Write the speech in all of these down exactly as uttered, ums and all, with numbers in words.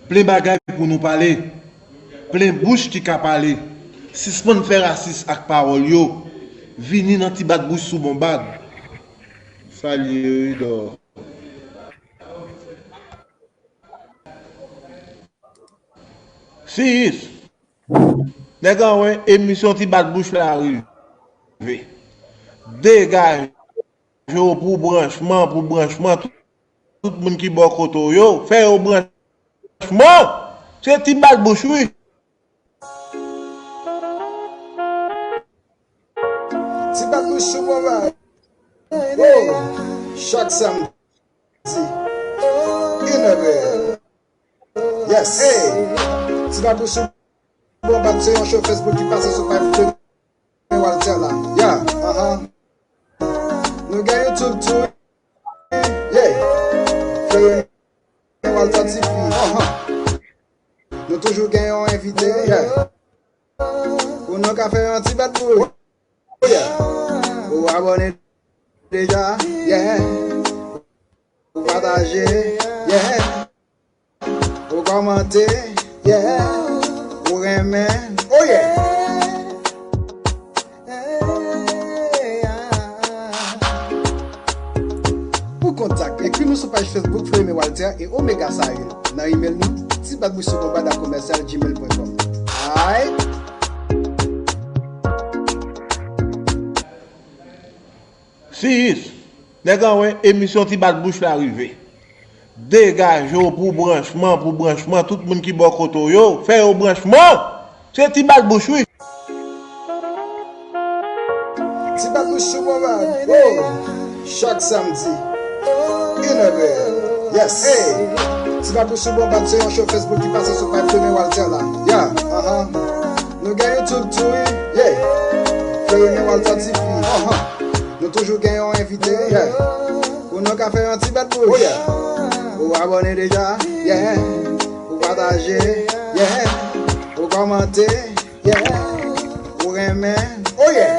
Plen bagay pou nou pale. Plen bouch ki ka pale. Sispann fè rasis ak pawòl yo. Vini nan ti bat bouch sou Bonbad. Salye wi dò. Sis. Nèg an wè emisyon ti bat bouch la rive. Degaje w pou branchman, pou branchman. Tout, tout moun ki bò kote w yo, fè yo branchman. Se ti bat bouch wi. Ti bat bouch sou Bonbad. Oh, chak samdi. Inè rèl. Yes. Hey. Ti bat bouch sou Bonbad se yon show Facebook ki pase sou paj Fleurime Walter la. Yeah. Uh-huh. Nou gen YouTube tou. Yeah. Fleurime Walter T V. Uh-huh. Nou toujou gen yon envite. Yeah. Pou nou ka fè yon ti bat bouch. Oh yeah. Ou abòne deja. Yeah. Ou pataje. Yeah. Ou kòmante. Yeah. Ou renmen. Oh yeah. Pou kontak, ekri nou sou paj Facebook Fleurime Walter e Omega Sahil. Nan email nou, ti bat bouch sou Bonbad a commercial gmail point com. Alright. Sis. Nèg an wè emisyon ti bat bouch la rive. Degaje w pou branchman, pou branchman. Tout moun ki bò kote w yo, fè yo branchman. Se ti bat bouch wi. Ti bat bouch sou Bonbad. Oh. Chak samdi. Inè rèl. Yes. Hey. Ti bat bouch sou Bonbad se yon show Facebook ki pase sou paj Fleurime Walter la. Yeah. Uh-huh. Nou gen YouTube tou wi. Yeah. Fleurime Walter T V. Uh-huh. Nou toujou gen yon envite. Yeah. Pou nou ka fè yon ti bat bouch. Oh yeah. Ou abòne deja. Yeah. Ou pataje. Yeah. Ou kòmante. Yeah. Ou renmen. Oh yeah.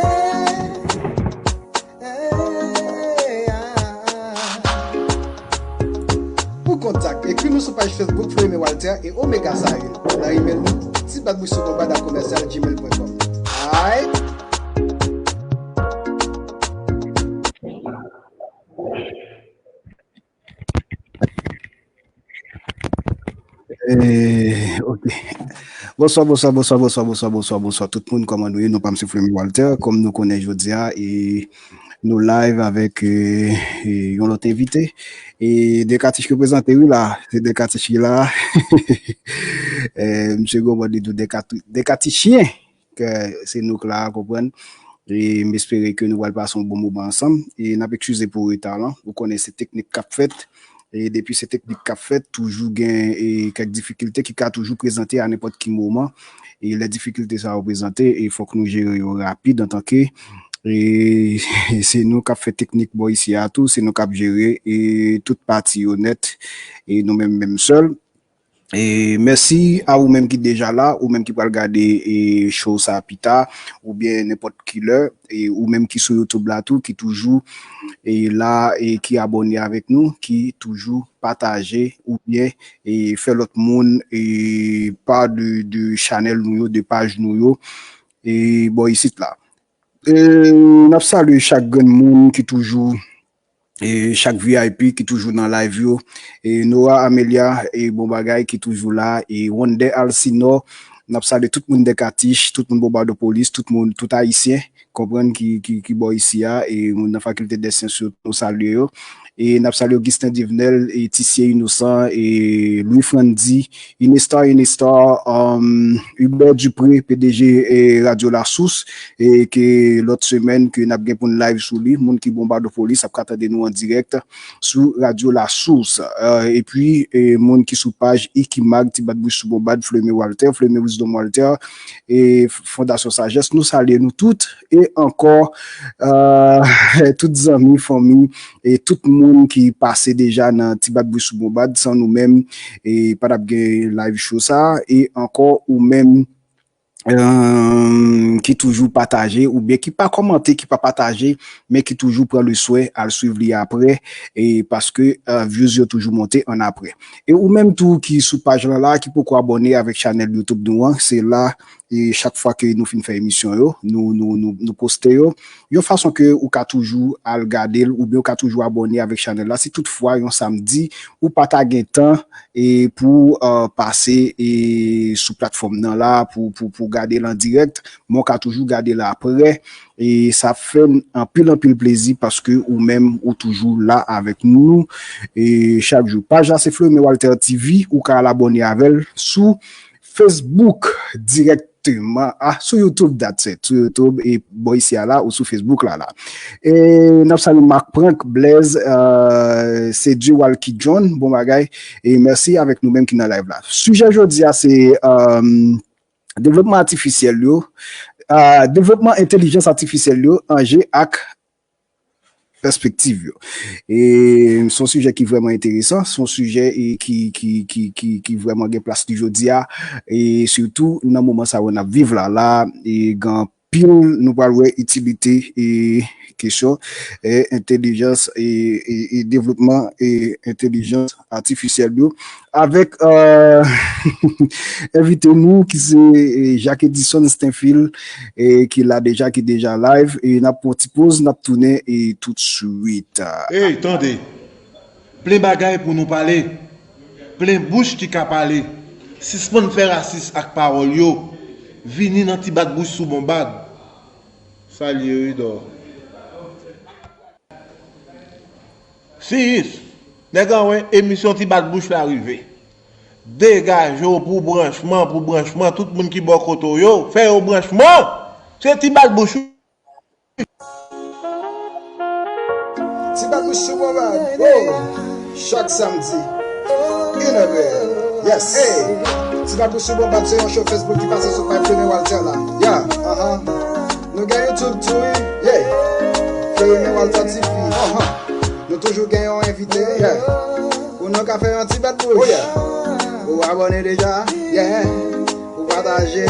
Pou kontak, ekri nou sou paj Facebook Fleurime Walter e Omega Sahil. Nan email nou, ti bat bouch sou Bonbad a commercial gmail point com. Alright. Eh, ok. Bonswa, bonswa, bonswa, bonswa, bonswa, bonswa, bonswa, bonswa tout moun, kòman nou ye? Non pa m se Fleurime Walter, kòm nou konnen jodi a, e nou live avèk, eh, eh, yon lòt envite. E Dekatich ki prezante wi la, se Dekatich ki la. Eh, misye gon mòd li di w Dekati-, Dekatichyen. Ke se nou k la, konprann. E m espere ke nou pral pase yon bon moman ansanm. E n ap eskize pou reta lan. Ou konnen se teknik k ap fèt. E depi se teknik k ap fèt, toujou gen, e, kèk difikilte ki ka toujou prezante a nenpòt ki moman. E lè difikilte sa yo prezante, e fòk nou jere yo rapid antanke, e, se nou k ap fè teknik bò isi a tou, se nou k ap jere, e, tout pati yo nèt. E nou menm, menm sèl. E mèsi a ou menm ki deja la, ou menm ki pral gade, e, show sa pita, oubyen nenpòt ki lè, e ou menm ki sou YouTube la tou, ki toujou, e, la, e ki abòne avèk nou, ki toujou pataje, oubyen, e, fè lòt moun, e, pa de, de chanèl nou yo, de paj nou yo, e, bò isit la. E, n ap salye chak grenn moun ki toujou, e, chak V I P ki toujou nan live yo. E, Nora Amelia, e, bon bagay ki toujou la. E, Wonder Alcino, n ap salye tout moun Dekatich, tout moun Bonbadopolis, tout moun, tout Ayisyen, konprann ki, ki, ki bò isi a. E, moun nan Fakilte dè Syans yo, nou salye yo. E n ap salye Augustin Divenel, e Tisye Inosan, e Louis Frandy, Inestar, Inestar, um, Hubert Dupré, P D G, e Radyo Lasous, e ke lòt semèn ke n ap gen pou n live sou li, moun ki Bonbadopolis ap ka tande nou an dirèk sou Radyo Lasous. E, epi, e, moun ki sou paj Ikimag, Ti Bat Bouch sou Bonbad, Fleurime Walter, Fleurime Wisdom Walter, e Fondasyon Sajès, nou salye nou tout. E ankò, e, tout zanmi, fanmi, e tout moun ki pase deja nan Ti Bat Bouch sou Bonbad, san nou menm, e pa t ap gen live show sa, e ankò ou menm, euh, ki toujou pataje, oubyen ki pa kòmante, ki pa pataje, men ki toujou pran le swen al swiv li apre, e paske, euh, views yo toujou monte an apre. E ou menm tou ki sou paj lan la, ki poko abòne avèk chanèl YouTube nou an, se la, e chak fwa ke nou fin fè emisyon yo, nou, nou, nou, nou poste yo, yon fason ke ou ka toujou al gade l, oubyen ou ka toujou abòne avèk chanèl la, si tout fwa yon samdi, ou pa ta gen tan, e pou, euh, pase, e sou platfòm nan la, pou, pou, pou gade l an dirèk, men w ka toujou gade l apre, e sa fè n anpil, anpil plezi paske ou menm, ou toujou la avèk nou, e chak jou. Paj la se Florimé Walter T V, ou ka al abòne avè l sou Facebook dirèkteman, ah, sou YouTube, that's it, sou YouTube, e bò isi a la, ou sou Facebook la, la. E n ap salye Mark Prank, Blaise, euh, se Dieu Walky John, bon bagay, e mèsi avèk nou menm ki nan live la. Sijè jodi a se, euh, devlopman atifisyèl yo, euh, devlopman entèlijans atifisyèl yo, anje ak pèspektiv yo. E se yon sijè ki vrèman enteresan, se yon sijè, e, ki, ki, ki, ki, ki vrèman gen plas li jodi a, e sitou nan moman sa yo n ap viv la, la, e gen anpil nou pral wè itilite, e kesyon, e, entèlijans, e, e, e devlopman, e entèlijans atifisyèl yo avèk, euh, envite nou ki se, e, Jacques Edison Stenfil, e ki la deja, ki deja live, e n ap pran ti poz, n ap tounen, e tout swit. Ey, tande! Plen bagay pou nou pale, plen bouch ki ka pale. Sispann fè rasis ak pawòl yo. Vini nan ti bat bouch sou Bonbad. Salye wi dò. Siyis, nèg an wè emisyon ti bat bouch la rive. Degaje w pou branchman, pou branchman, tout moun ki bò kote w yo, fè yo branchman. Se ti bat bouch wi. Ti bat bouch sou Bonbad. Oh! Chak samdi, inè rèl. Yes. Hey! Ti bat bouch sou Bonbad se yon show Facebook ki pase sou paj Florimé Walter la. Yeah. Uh-huh. Nou gen YouTube tou wi. Yeah. Florimé Walter T V. Uh-huh. Nou toujou gen yon envite. Yeah. Pou nou ka fè yon ti bat bouch. Oh yeah. Ou abòne deja. Yeah. Ou pataje.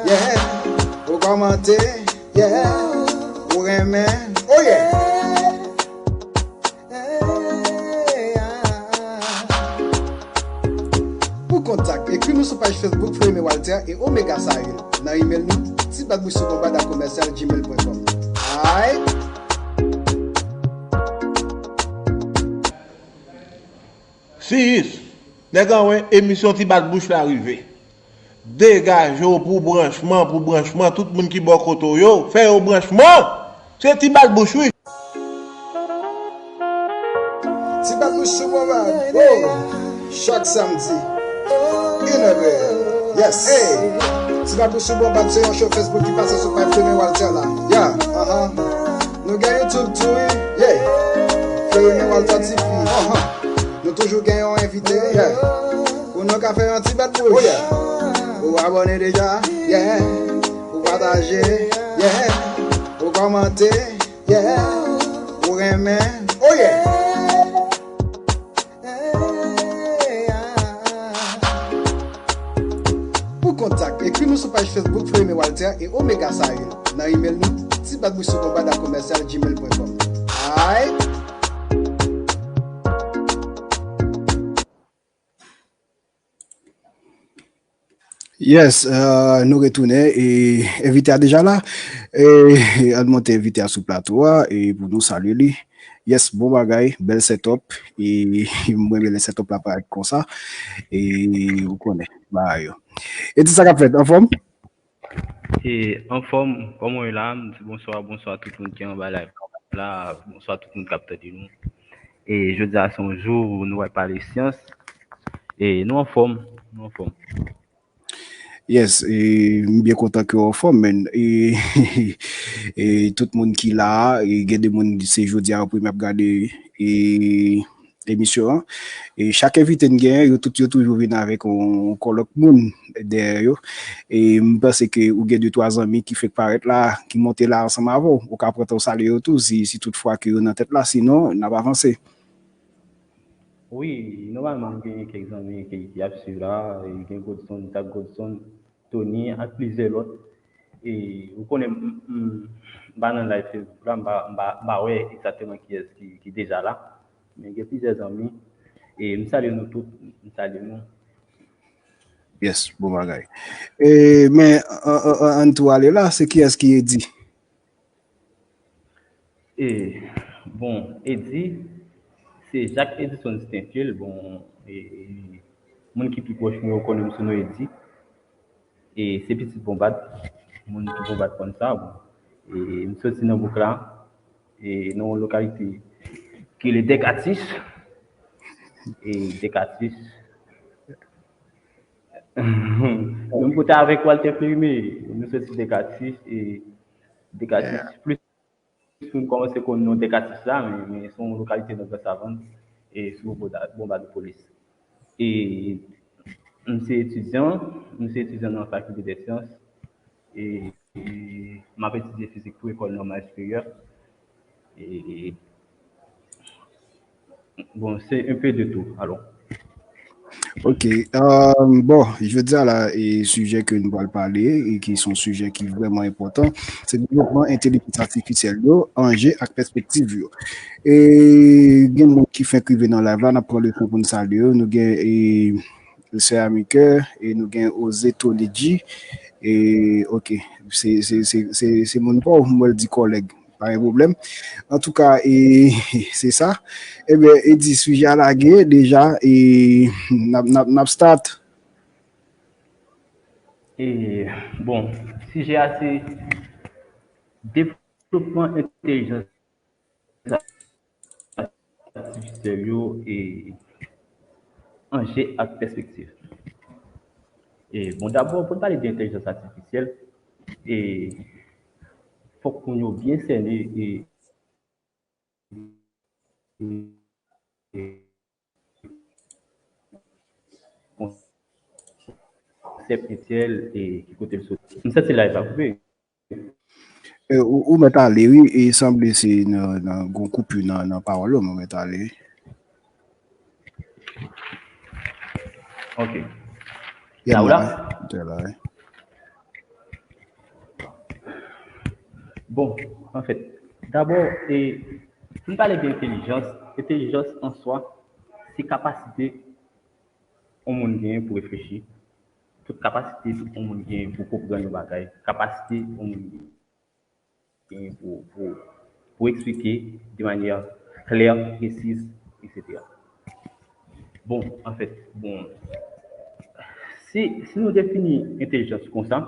Yeah. Ou kòmante. Yeah. Ou renmen. Oh yeah. Pou kontak, ekri nou sou paj Facebook Florimé Walter e Omega Sahil. Nan email nou, ti bat bouch sou Bonbad a commercial gmail point com. Alright? Siyis, nèg an wè emisyon ti bat bouch la rive. Degaje w pou branchman, pou branchman, tout moun ki bò kote w yo, fè yo branchman. Se ti bat bouch wi. Ti bat bouch sou Bonbad. Oh! Chak samdi, inè rèl. Yes. Hey! Ti bat bouch sou Bonbad se yon show Facebook ki pase sou paj Florimé Walter la. Yeah. Uh-huh. Nou gen YouTube tou wi. Yeah. Florimé Walter T V. Uh-huh. Nou toujou gen yon envite. Yeah. Pou nou ka fè yon ti bat bouch. Oh yeah. Ou abòne deja. Yeah. Ou pataje. Yeah. Ou kòmante. Yeah. Ou renmen. Oh yeah. Pou kontak, ekri nou sou paj Facebook Florimé Walter e Omega Sahil. Nan email nou, ti bat bouch sou Bonbad a commercial gmail point com. Alright? Yes, euh, nou retounen e envite a deja la. E, e, ann monte envite a sou plato a e pou nou salye li. Yes, bon bagay, bèl setup. E m renmen lè setup la parèt konsa. E ou konnen, bagay yo. E di sa k ap fèt, anfòm? E anfòm, kòman w ye la? M di bonswa, bonswa tout moun ki anba live la, bonswa tout moun k ap tande nou. E jodi a se yon jou nou pral pale syans. E nou anfòm, nou anfòm. Yes, e m byen kontan ke w anfòm, men e, e tout moun ki la a, e gen de moun se jodi a yo premye ap gade e emisyon an. E chak envite n genyen, yo tout yo toujou vin avèk yon, yon kòlòk moun dèyè yo. E m panse ke ou gen de twa zanmi ki fèk parèt la, ki monte la ansanm avè w. Ou ka pran tan w salye yo tou, si, si tout fwa ke yo nan tèt la, sinon, n ap avanse. Wi, nòmalman, m gen kèk zanmi ki, ki ap swiv la, e gen Godson, Jack Godson, Tony, ak plizyè lòt. E ou konnen, m, m, m pa nan live Facebook la, m pa, m pa, m pa wè egzakteman kiyès ki, ki deja la. Men gen plizyè zanmi. E m salye nou tout, m salye nou. Yes, bon bagay. E, men, an, an, an, ann tou ale la, se kiyès ki Eddy? E, bon, Eddy, se Jacques Edison Stainfield. Bon, e, e, moun ki pi pwòch mwen yo konnen m sou non Eddy. E se pitit Bonbad. Moun ki Bonbad konn sa. Bon. E m soti nan bouk la, e nan yon lokalite ki le Dèkatich. E Dèkatich. Menm kote avèk Walter Fleurime, nou soti Dèkatich, e Dèkatich plis moun kòmanse konn non Dèkatich la, men, men se yon lokalite nan Gran Savann, e sou Bonbad, Bonbadopolis. E m se etidyan, m se etidyan nan fakilte dè syans, e, e m ap etidye fizik tou, Ecole Normale Supérieure. E, bon, se un peu de tout, alò. Ok. Euh, bon, jodi a la, e sijè ke nou pral pale, e ki se yon sijè ki vrèman enpòtan, se devlopman entelijans atifisyèl yo, anje ak pèspektiv yo. E gen moun ki fenk rive nan live la, n ap pran le tan pou n salye yo. Nou gen e, Sè Amike, e nou gen Oze Tony G. E, ok, se, se, se, se, se moun pa w, mwen di kòlèg. Pa gen pwoblèm. Antouka, e, se sa. Ebyen, Eddy, sijè a lage deja, e n ap, n ap, n ap start. E, bon, sijè a se devlopman entèlijans atifisyèl yo, e anje ak pèspektiv. E, bon, dabò, pou n pale de entèlijans atifisyèl, e fòk moun yo byen sène e, e, e konsèp entèl e ki kote l soti. M santi live la koupe. E, ou, ou mèt ale, wi, e sanble se nan, nan gon koupi nan, nan pawòl ou, ou mèt ale. Ok. La ou la? Te la, wi. Bon, anfèt, dabò, e, pou n pale de entèlijans, entèlijans an swa, se kapasite yon moun genyen pou reflechi, tout kapasite tout yon moun genyen pou konprann yon bagay, kapasite yon moun genyen pou, pou, pou eksplike de manyè klè, presiz, etsetera. Bon, anfèt, bon, si, si nou defini entèlijans konsa,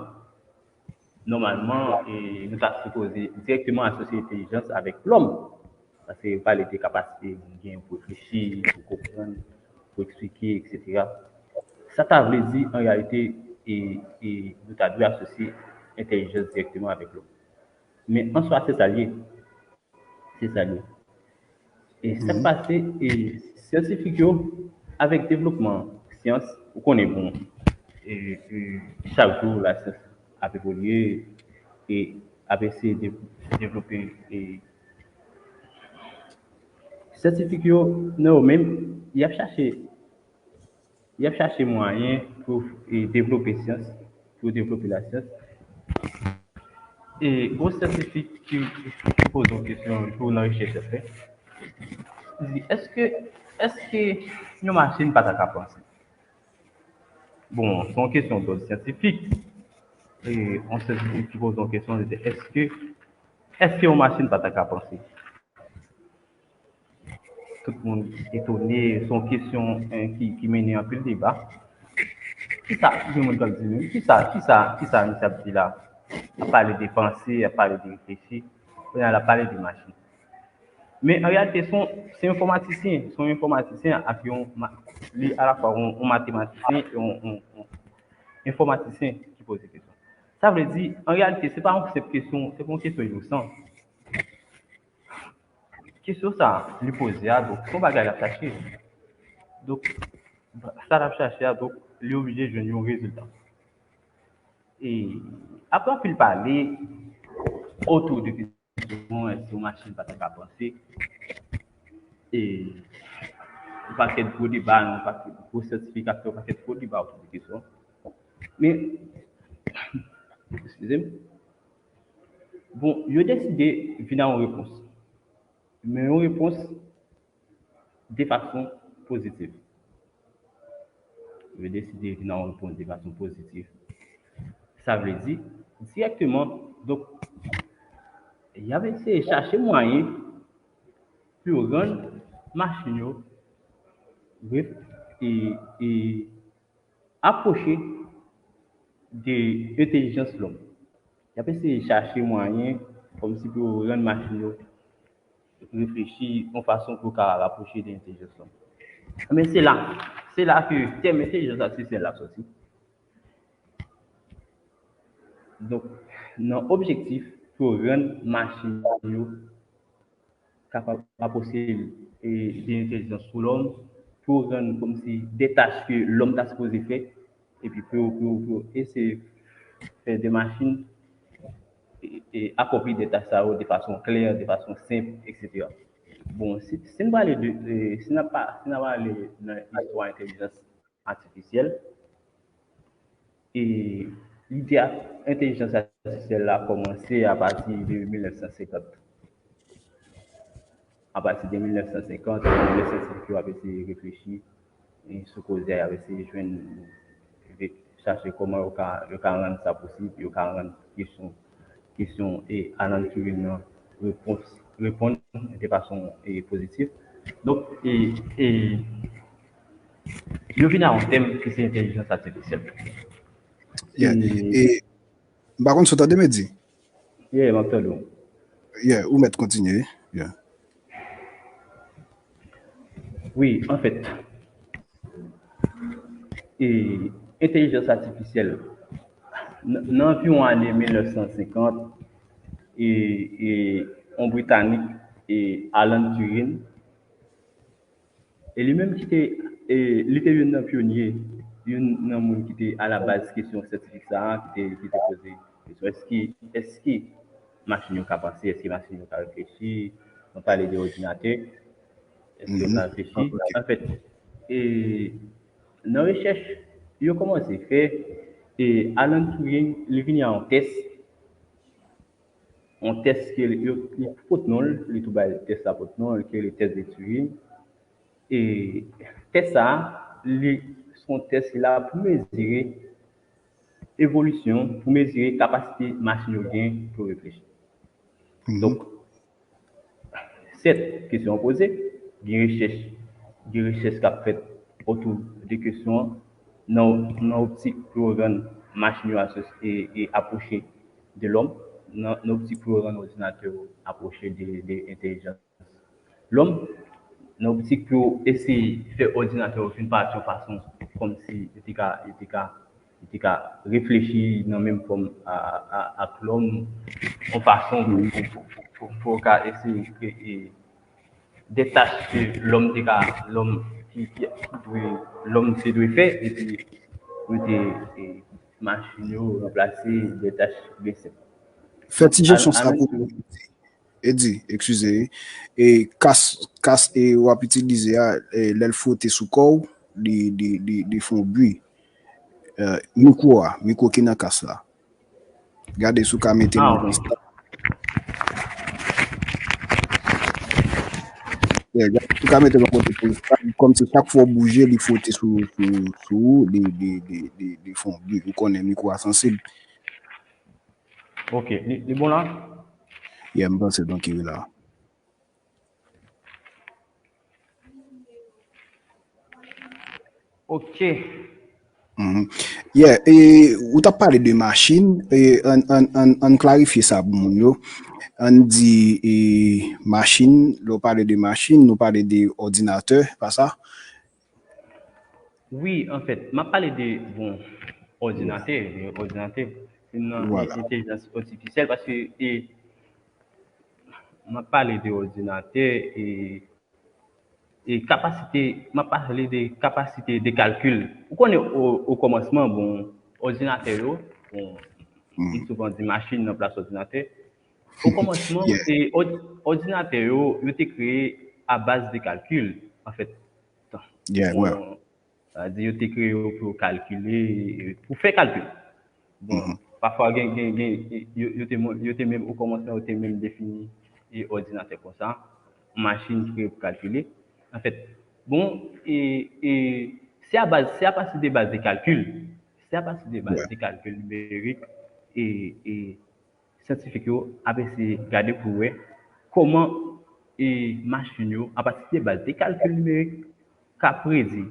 nòmalman, e, nou ta sipoze dirèkteman asosye entèlijans avèk lòm. Paske yo pale de kapasite moun gen pou reflechi, pou konprann, pou eksplike, etsetera. Sa ta vle di, an reyalite, e, e, nou ta dwe asosye entèlijans dirèkteman avèk lòm. Men an swa, se sa l ye. Se sa l ye. E sa k pase, e, syantifik yo, avèk devlopman syans, ou konnen, bon, e, e, chak jou, lasyans ap evolye, e ap eseye de, devlope, e, syantifik yo, nan yo menm, y ap chache, y ap chache mwayen pou, e, devlope syans, pou devlope lasyans. E, gon syantifik ki, ki poze yon kesyon, li tou nan rechèch l ap fè. Li di, èske, èske yon machin pa ta ka panse? Bon, se yon kesyon dòd syantifik. E, yon syantifik ki poze yon kesyon, li di, èske, èske yon machin pa ta ka panse? Tout moun etone, se yon kesyon, en, ki, ki mennen anpil deba. Kisa, gen moun k ap di menm, kisa, kisa, kisa misye ap di la? L ap pale de panse, l ap pale de reflechi, kounye a l ap pale de machin. Men an reyalite, se yon, se yon enfòmatisyen, se yon enfòmatisyen ak yon, ma- li alafwa yon, yon matematisyen e yon, yon, yon enfòmatisyen ki poze kesyon. Sa vle di, an reyalite, se pa yon senp kesyon, se pa yon kesyon inosan. Kesyon sa a, li poze a, donk, se yon bagay l ap chache. Donk, sa l ap chache a, donk, li oblije jwenn yon rezilta. E apre anpil pale otou de kesyon, èske yon machin pa ta ka panse? E yon pakèt gwo deba, yon pakèt gwo syantifik ap fè yon pakèt gwo deba otou de kesyon. Men, Eskize m. Bon, yo deside vin a yon repons. Men yon repons de fason pozitiv. Yo deside vin a yon repons de fason pozitiv. Sa vle di, dirèkteman, donk, y ap eseye chache mwayen pou yo rann machin yo re- e, e apwoche de entèlijans lòm. Y ap eseye chache mwayen kòmsi pou yo rann machin yo reflechi yon fason pou yo ka rapwoche de entèlijans lòm. Men se la, se la ke tèm entèlijans atifisyèl la sòti. Donk, nan objektif pou yo rann machin yo kapab apwoche de entèlijans sou lòm, pou yo rann kòmsi de tach ke lòm ta sipoze fè, epi pou yo, pou yo, pou yo eseye fè de machin e, e akonpli de tach sa yo de fason klè, de fason senp, etsetera. Bon, si, si n prale de, e, si n ap pa, si n ap prale nan istwa entèlijans atifisyèl, e lide entèlijans atifisyèl la kòmanse apati de mil nèf san senkant. Apati de mil nèf san senkant, lè syantifik yo ap eseye reflechi e sou koze a, y ap eseye jwenn, chache kòman yo ka, yo ka rann sa posib, yo ka rann kesyon, kesyon e Alan Turing nan repons, reponn de fason e pozitif. Donk, e, e, yo vin a yon tèm ki se entèlijans atifisyèl. Yeah. E, e, m pa konn si w tande m, Eddy. Yeah, m ap tande w. Yeah, ou mèt kontinye. Yeah. Wi, anfèt, e, entèlijans atifisyèl, nan anviwon ane mil nèf san senkant, e, e, yon Britanik, e, Alan Turing, e li menm ki te, e, li te youn nan pyonye, youn nan moun ki te alabaz kesyon syantifik sa a, ki te, ki te poze kesyon, èske, èske machin yo ka panse, èske machin yo ka reflechi, nou pale de òdinatè, èske yo ka reflechi. Anfèt, e, nan rechèch yo kòmanse fè, e, Alan Turing, li vini a yon tès, yon tès ke li, li pot non l, li tou bay tès la pot non l, ki rele tès de Turing. E tès sa a, li se yon tès ki la pou mezire evolisyon, pou mezire kapasite machin yo gen pou yo reflechi. Donk, sèt, kesyon an poze, gen rechèch, gen rechèch k ap fèt otou de kesyon an nan, nan optik pou yo rann machin yo asosye e, e apwoche de lòm, nan, nan optik pou yo rann òdinatè yo apwoche de, de entèlijans lòm, nan optik pou yo eseye fè òdinatè yo vin parèt yon fason kòmsi yo te ka, yo te ka, yo te ka reflechi nan menm fòm a, a, ak lòm, yon fason pou, pou, pou, pou, pou yo ka eseye kreye de tach ke lòm te ka, lòm ki, ki dwe, lòm te dwe fè, epi yo te, e, machin yo ranplase de tach byen senp. Fè ti jesyon sa pou mwen. Eddy, eskize, wi. E kas, kas e w ap itilize a, e, lè l fwote sou kò w, li, li, li, li fè yon bri. E, mikwo a, mikwo ki nan kas la. Gade si w ka mete l nan konstan. Yeah, gade si w ka mete l yon kote pou l stab, kòmsi chak fwa w bouje, li fwote sou, sou, sou ou, li, li, li, li, li fè yon bri. Ou konnen mikwo a sansib. Ok, li, li bon la? Yeah, m panse donk li la. Ok. Mhm. Yeah, e, ou t ap pale de machin, e, ann, ann, ann, ann klarifye sa pou moun yo. Ann di, e, machin, lè w pale de machin, nou pale de òdinatè, pa sa? Wi, anfèt, m ap pale de, bon, òdinatè, de òdinatè, se nan entèlijans atifisyèl, paske, e, m ap pale de òdinatè, e, e kapasite, m ap pale de kapasite de kalkil. Ou konnen, o, o kòmansman, bon, òdinatè yo, bon, m souvan di machin nan plas òdinatè. O kòmansman, e, òd-, òdinatè yo, yo te kreye a baz de kalkil, anfèt. Yeah, well. Sa vle di yo te kreye yo pou yo kalkile, pou fè kalkil. Bon, pafwa gen, gen, gen, yo, yo te, yo te menm, o kòmansman, yo te menm defini e òdinatè konsa, yon machin ki pou kalkile. Anfèt, bon, e, e, se a baz, se apati de baz de kalkil, se apati de baz de kalkil nimerik, e, e, syantifik yo ap eseye gade pou wè kòman e machin yo, apati de baz de kalkil nimerik, ka predi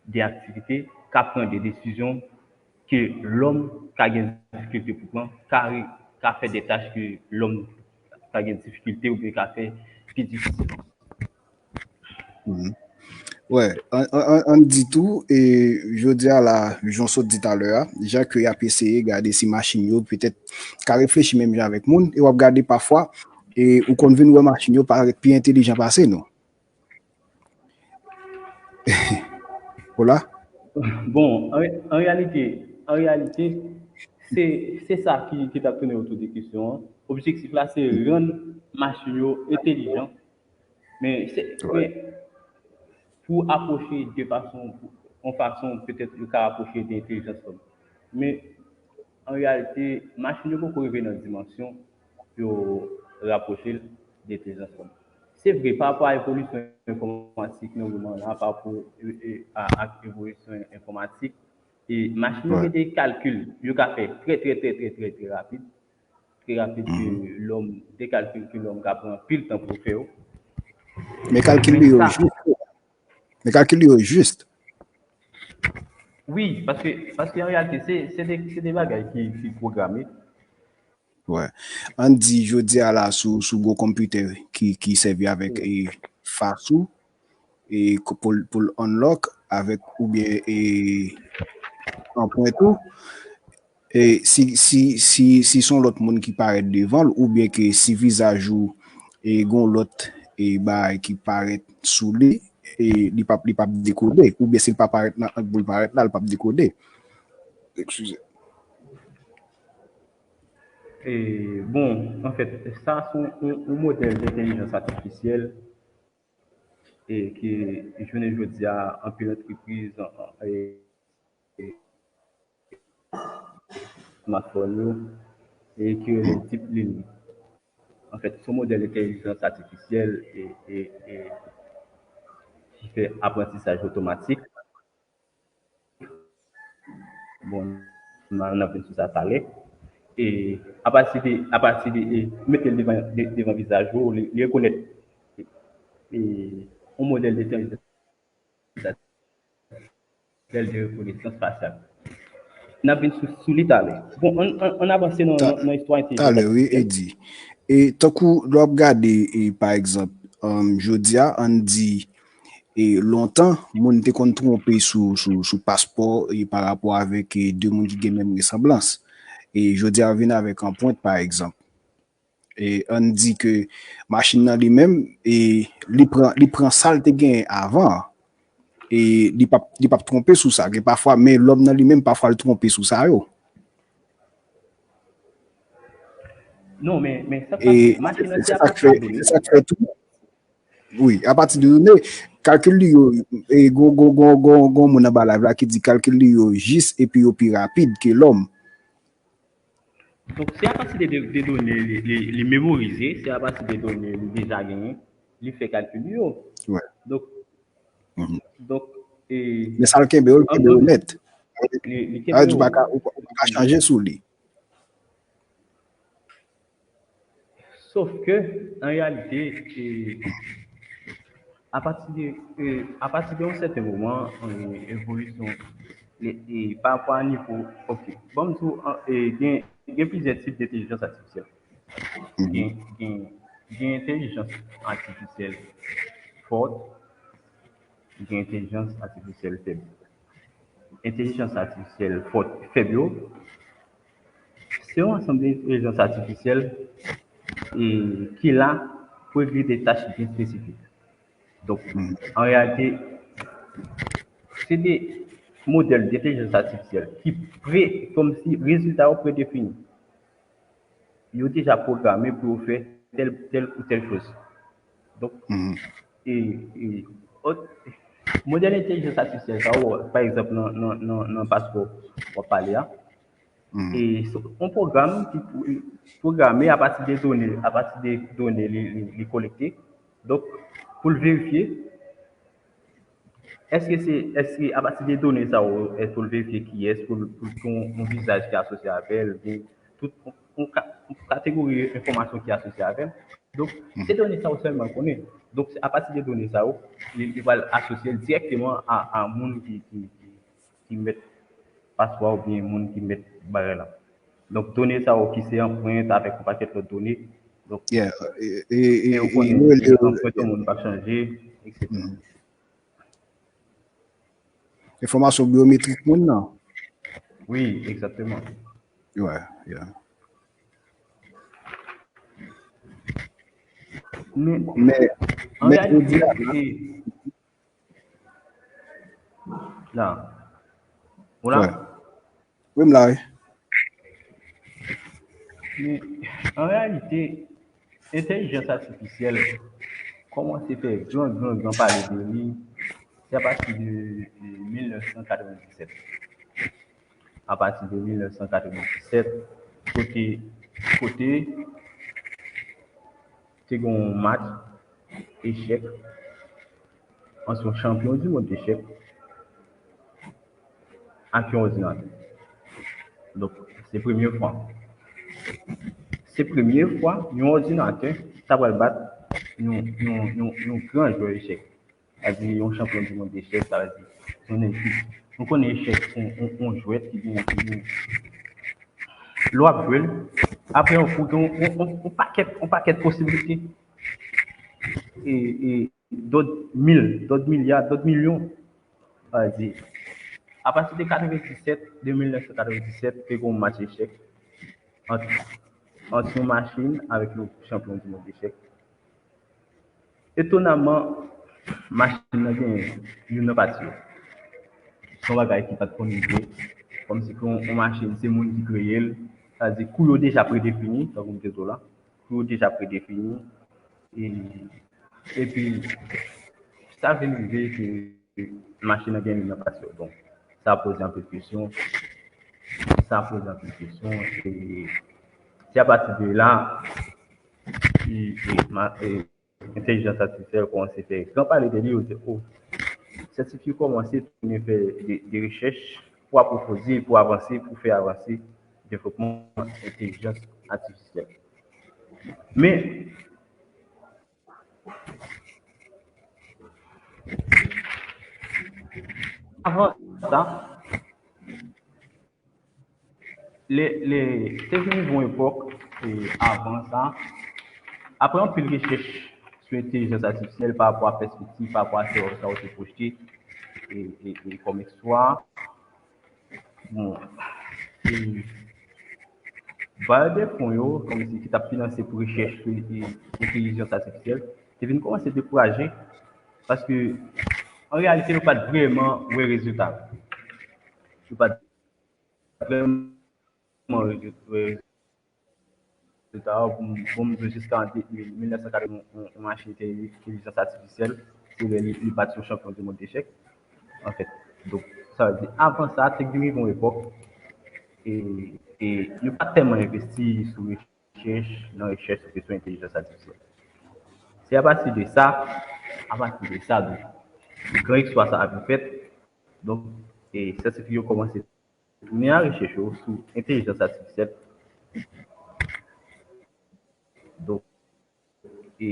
de aktivite, ka pran de desizyon ke lòm ka gen difikilte pou pran, ka, ka fè de tach ke lòm ka gen difikilte oubyen ka fè pi difisil. Wè, an, an, an, an di tou, e jodi a la, jan w sot di talè a, jan ke y ap eseye gade si machin yo petèt ka reflechi menm jan avèk moun, e w ap gade pafwa, e ou konn vin wè machin yo parèt pi entelijan pase nou. Hola? Bon, an, an reyalite, an reyalite, se, se sa ki, ki t ap tounen otou de kesyon an. Objektif la, se rann machin yo entelijan. Men, se, men pou apwoche de fason, yon fason petèt yo ka apwoche de entèlijans lòm. Men, an reyalite, machin yo poko rive nan dimansyon pou yo rapwoche l de entèlijans lòm. Se vre, pa rapò a evolisyon enfòmatik nan moman la, pa rapò e, e, a, ak evolisyon enfòmatik, e machin yo gen de kalkil yo ka fè trè, trè, trè, trè, trè, trè rapid. Trè rapid ke lòm, de kalkil ke lòm ka pran anpil tan pou fè yo. Men kalkil li yo jis. Men kalkil li yo jis. Wi, paske, paske an reyalite, se, se de, se de bagay ki, ki pwograme. Wè. Ann di, jodi a la, sou, sou gwo konpitè ki, ki sèvi avèk e, FASU, e, pou, pou l unlock avèk oubyen e, anpwent ou, e, si, si, si, si se yon lòt moun ki parèt devan l, oubyen ke si vizaj ou e, gen yon lòt e, bagay ki parèt sou li, e, li p ap, li p ap dekode, oubyen si l pa parèt nan ang pou l parèt la, li p ap dekode. Eskize. E, bon, anfèt, sa se yon, yon modèl dentèlijans atifisyèl e, ki, jounen jodi a, anpil antrepriz e, e, smartphone yo, e ki rele Deep Learning. Anfèt, se yon modèl entèlijans atifisyèl e, e, e ki fè aprantisaj otomatik. Bon, n a, n ap vin sou sa talè. E apati de, apati de, e, mete l devan, de, devan vizaj ou, li, li rekonèt e, yon modèl de entèlijans atifisyèl de rekonesans fasyal. N ap vin sou, sou li talè. Bon, ann, ann, ann avanse nan, nan, nan istwa entèlijans atifisyèl. Talè, wi, Eddy. E tankou lè w ap gade, e, pa egzanp, um, jodi a, ann di, e lontan, moun te konn twonpe sou, sou, sou paspò e pa rapò avèk e, de moun ki gen menm resanblans. E jodi a, vin avèk anpwent, pa egzanp. E ann di ke machin nan li menm, e li pran, li pran sa l te genyen avan an. E li p ap, li p ap twonpe sou sa. Gen pafwa, men lòm nan li menm, pafwa l twonpe sou sa yo. Non, men, men sa k pase, machin nan se apati de done. Se sa k fè tou. Wi, apati de done, kalkil li yo, e gon, gon, gon, gon, gon moun anba live la ki di kalkil li yo jis epi yo pi rapid ke lòm. Donk, se apati de, de, de done li, li, li memorize, se apati de done li deja genyen, li fè kalkil li yo. Donk, donk, e, Men sa l kenbe yo, l kenbe yo nèt. Li, li kenbe yo. Ou pa ka, ou pa ka chanje sou li. Sof ke, an reyalite, e, apati de, e, apati de yon sèten moman, e, evolisyon, e, e, pa rapò a nivo, ok. Bon, m di w, e, gen, gen plizyè tip de entèlijans atifisyèl. Gen, gen, gen entèlijans atifisyèl fòt, gen entèlijans atifisyèl fèb. Entèlijans atifisyèl fòt, fèb yo, se yon ansanm de entèlijans atifisyèl e, ki la pou regle de tach byen espesifik. Donk, an reyalite, se de modèl de entèlijans atifisyèl ki pre, kòmsi rezilta yo predefini. Yo deja pwograme pou yo fè tèl, tèl ou tèl choz. Donk, e, e, modèl entèlijans atifisyèl sa, pa egzanp, nan, nan, nan, nan paspò w ap pale a, E se yon pwogram ki pou- pwograme apati de done, apati de done li, li, li kolekte. Donk, pou l verifye, èske se, èske apati de done sa yo, èske pou l verifye kiyès, pou l, pou l gen yon, yon vizaj ki asosye avè l, gen tout yon, yon ka- yon kategori enfòmasyon ki asosye avè l. Donk, se done sa yo sèlman l konnen. Donk, se apati de done sa yo, li, li pral asosye l dirèkteman a, a moun ki, ki, ki, ki mèt paspwa oubyen moun ki mèt bagay la. Donk, done sa yo ki se anprent avèk yon pakèt lòt done. Donk, Yeah. E, e, e, e ou e, konnen, nou rele- anprent yon moun pa chanje, et cetera. Enfòmasyon byometrik moun nan. Wi, egzakteman. Yeah, yeah. Men, Men, an men jodi reyalite, a, se la. Ou la? Ouais. Wi, m la, wi. Men, an reyalite, entèlijans atifisyèl kòmanse fè gran, gran, gran pale de li, se apati de, de mil nèf san katrevenndisèt. Apati de mil nèf san katrevenndisèt, kote, kote te gen yon match echèk ant yon chanpyon di mond echèk ak yon òdinatè. Donk, se premye fwa. Se premye fwa yon òdinatè ta pral bat yon, yon, yon, yon gran jwè echèk. Sa di yon chanpyon di mond echèk, sa di yon nèg ki, nou konnen echèk se yon, yon, yon jwèt ki gen, ki gen, lè w ap jwe l, apre yon kou, gen yon, yon, yon, yon pakèt, yon pakèt posiblite. E, e dòt mil, dòt milya, dòt milyon. Sa di, apati de katrevenndisèt, de mil nèf san katrevenndisèt, te gen yon match echèk ant, ant yon machin avèk yon chanpyon di mond echèk. Etonamman, machin nan genyen youn nan pati yo. Se yon bagay ki pa t konn rive. Kòmsi ke yon, yon machin, se moun ki kreye l. Sa di, kou yo deja predefini, tankou m te di w la. Kou yo deja predefini. E, epi, sa vin rive ke machin nan gen youn nan pati yo. Donk, sa poze anpil kesyon. Sa poze anpil kesyon. E se apati de la, e, e, ma- e, entèlijans atifisyèl kòmanse fè gran pale de li, yo di, o, syantifik yo kòmanse tounen fè de, de rechèch pou apwofondir, pou avanse, pou fè avanse devlopman entèlijans atifisyèl. Men, avan sa, le, le, te vin yon epòk, e, avan sa, apre anpil rechèch sou entèlijans atifisyèl pa rapò a pèspektiv, pa rapò a sa yo te pwojte, e, e, e kòm ekspwa, bon, e, bayè de fon yo, kòmsi ki t ap finanse pou rechèch sou, e, entèlijans atifisyèl, te vin kòmanse dekouraje, paske, an reyalite, yo pa t vrèman wè rezilta. Yo pa t vrèman wè rezilta. Bon, bon, m di w, jiska an de mil, mil nèf san katreven, yon, yon machin entèlijans atifisyèl, se lè li, li bat yon chanpyon di mond echèk, anfèt. Donk, sa vle di, avan sa, te gen yon epòk, e, e yo pa t tèlman envesti sou rechèch, nan rechèch sou kesyon entèlijans atifisyèl. Se apati de sa, apati de sa, donk, gran eksplwa sa a vin fèt. Donk, e, syantifik yo kòmanse tounen a rechèch yo sou entèlijans atifisyèl. Donk, e,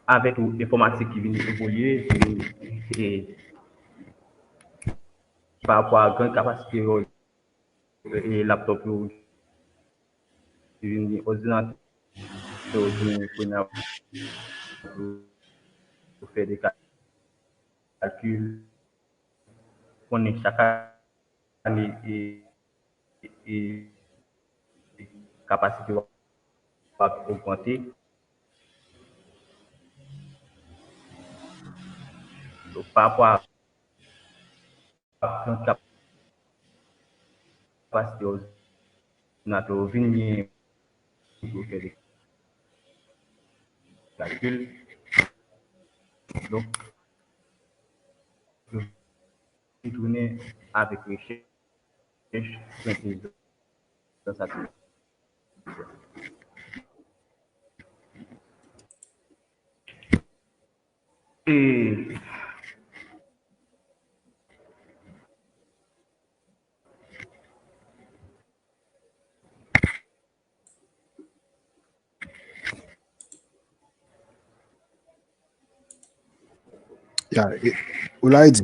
avèk enfòmatik ki vin evolye, ki vin, e, pa rapò a gran kapasite yo, e, laptòp yo, ki vin gen òdinatè yo, ki vin kounye a pou fè de kalkil. Konnen chak ane, e, e, e kapasite yo ap ogmante. Donk, pa rapò a gran kapasite òdinatè yo vin gen pou fè de kalkil. Donk, yo vin tounen avèk rechèch entèlijans atifisye. E Ya, e, ou la, Edi?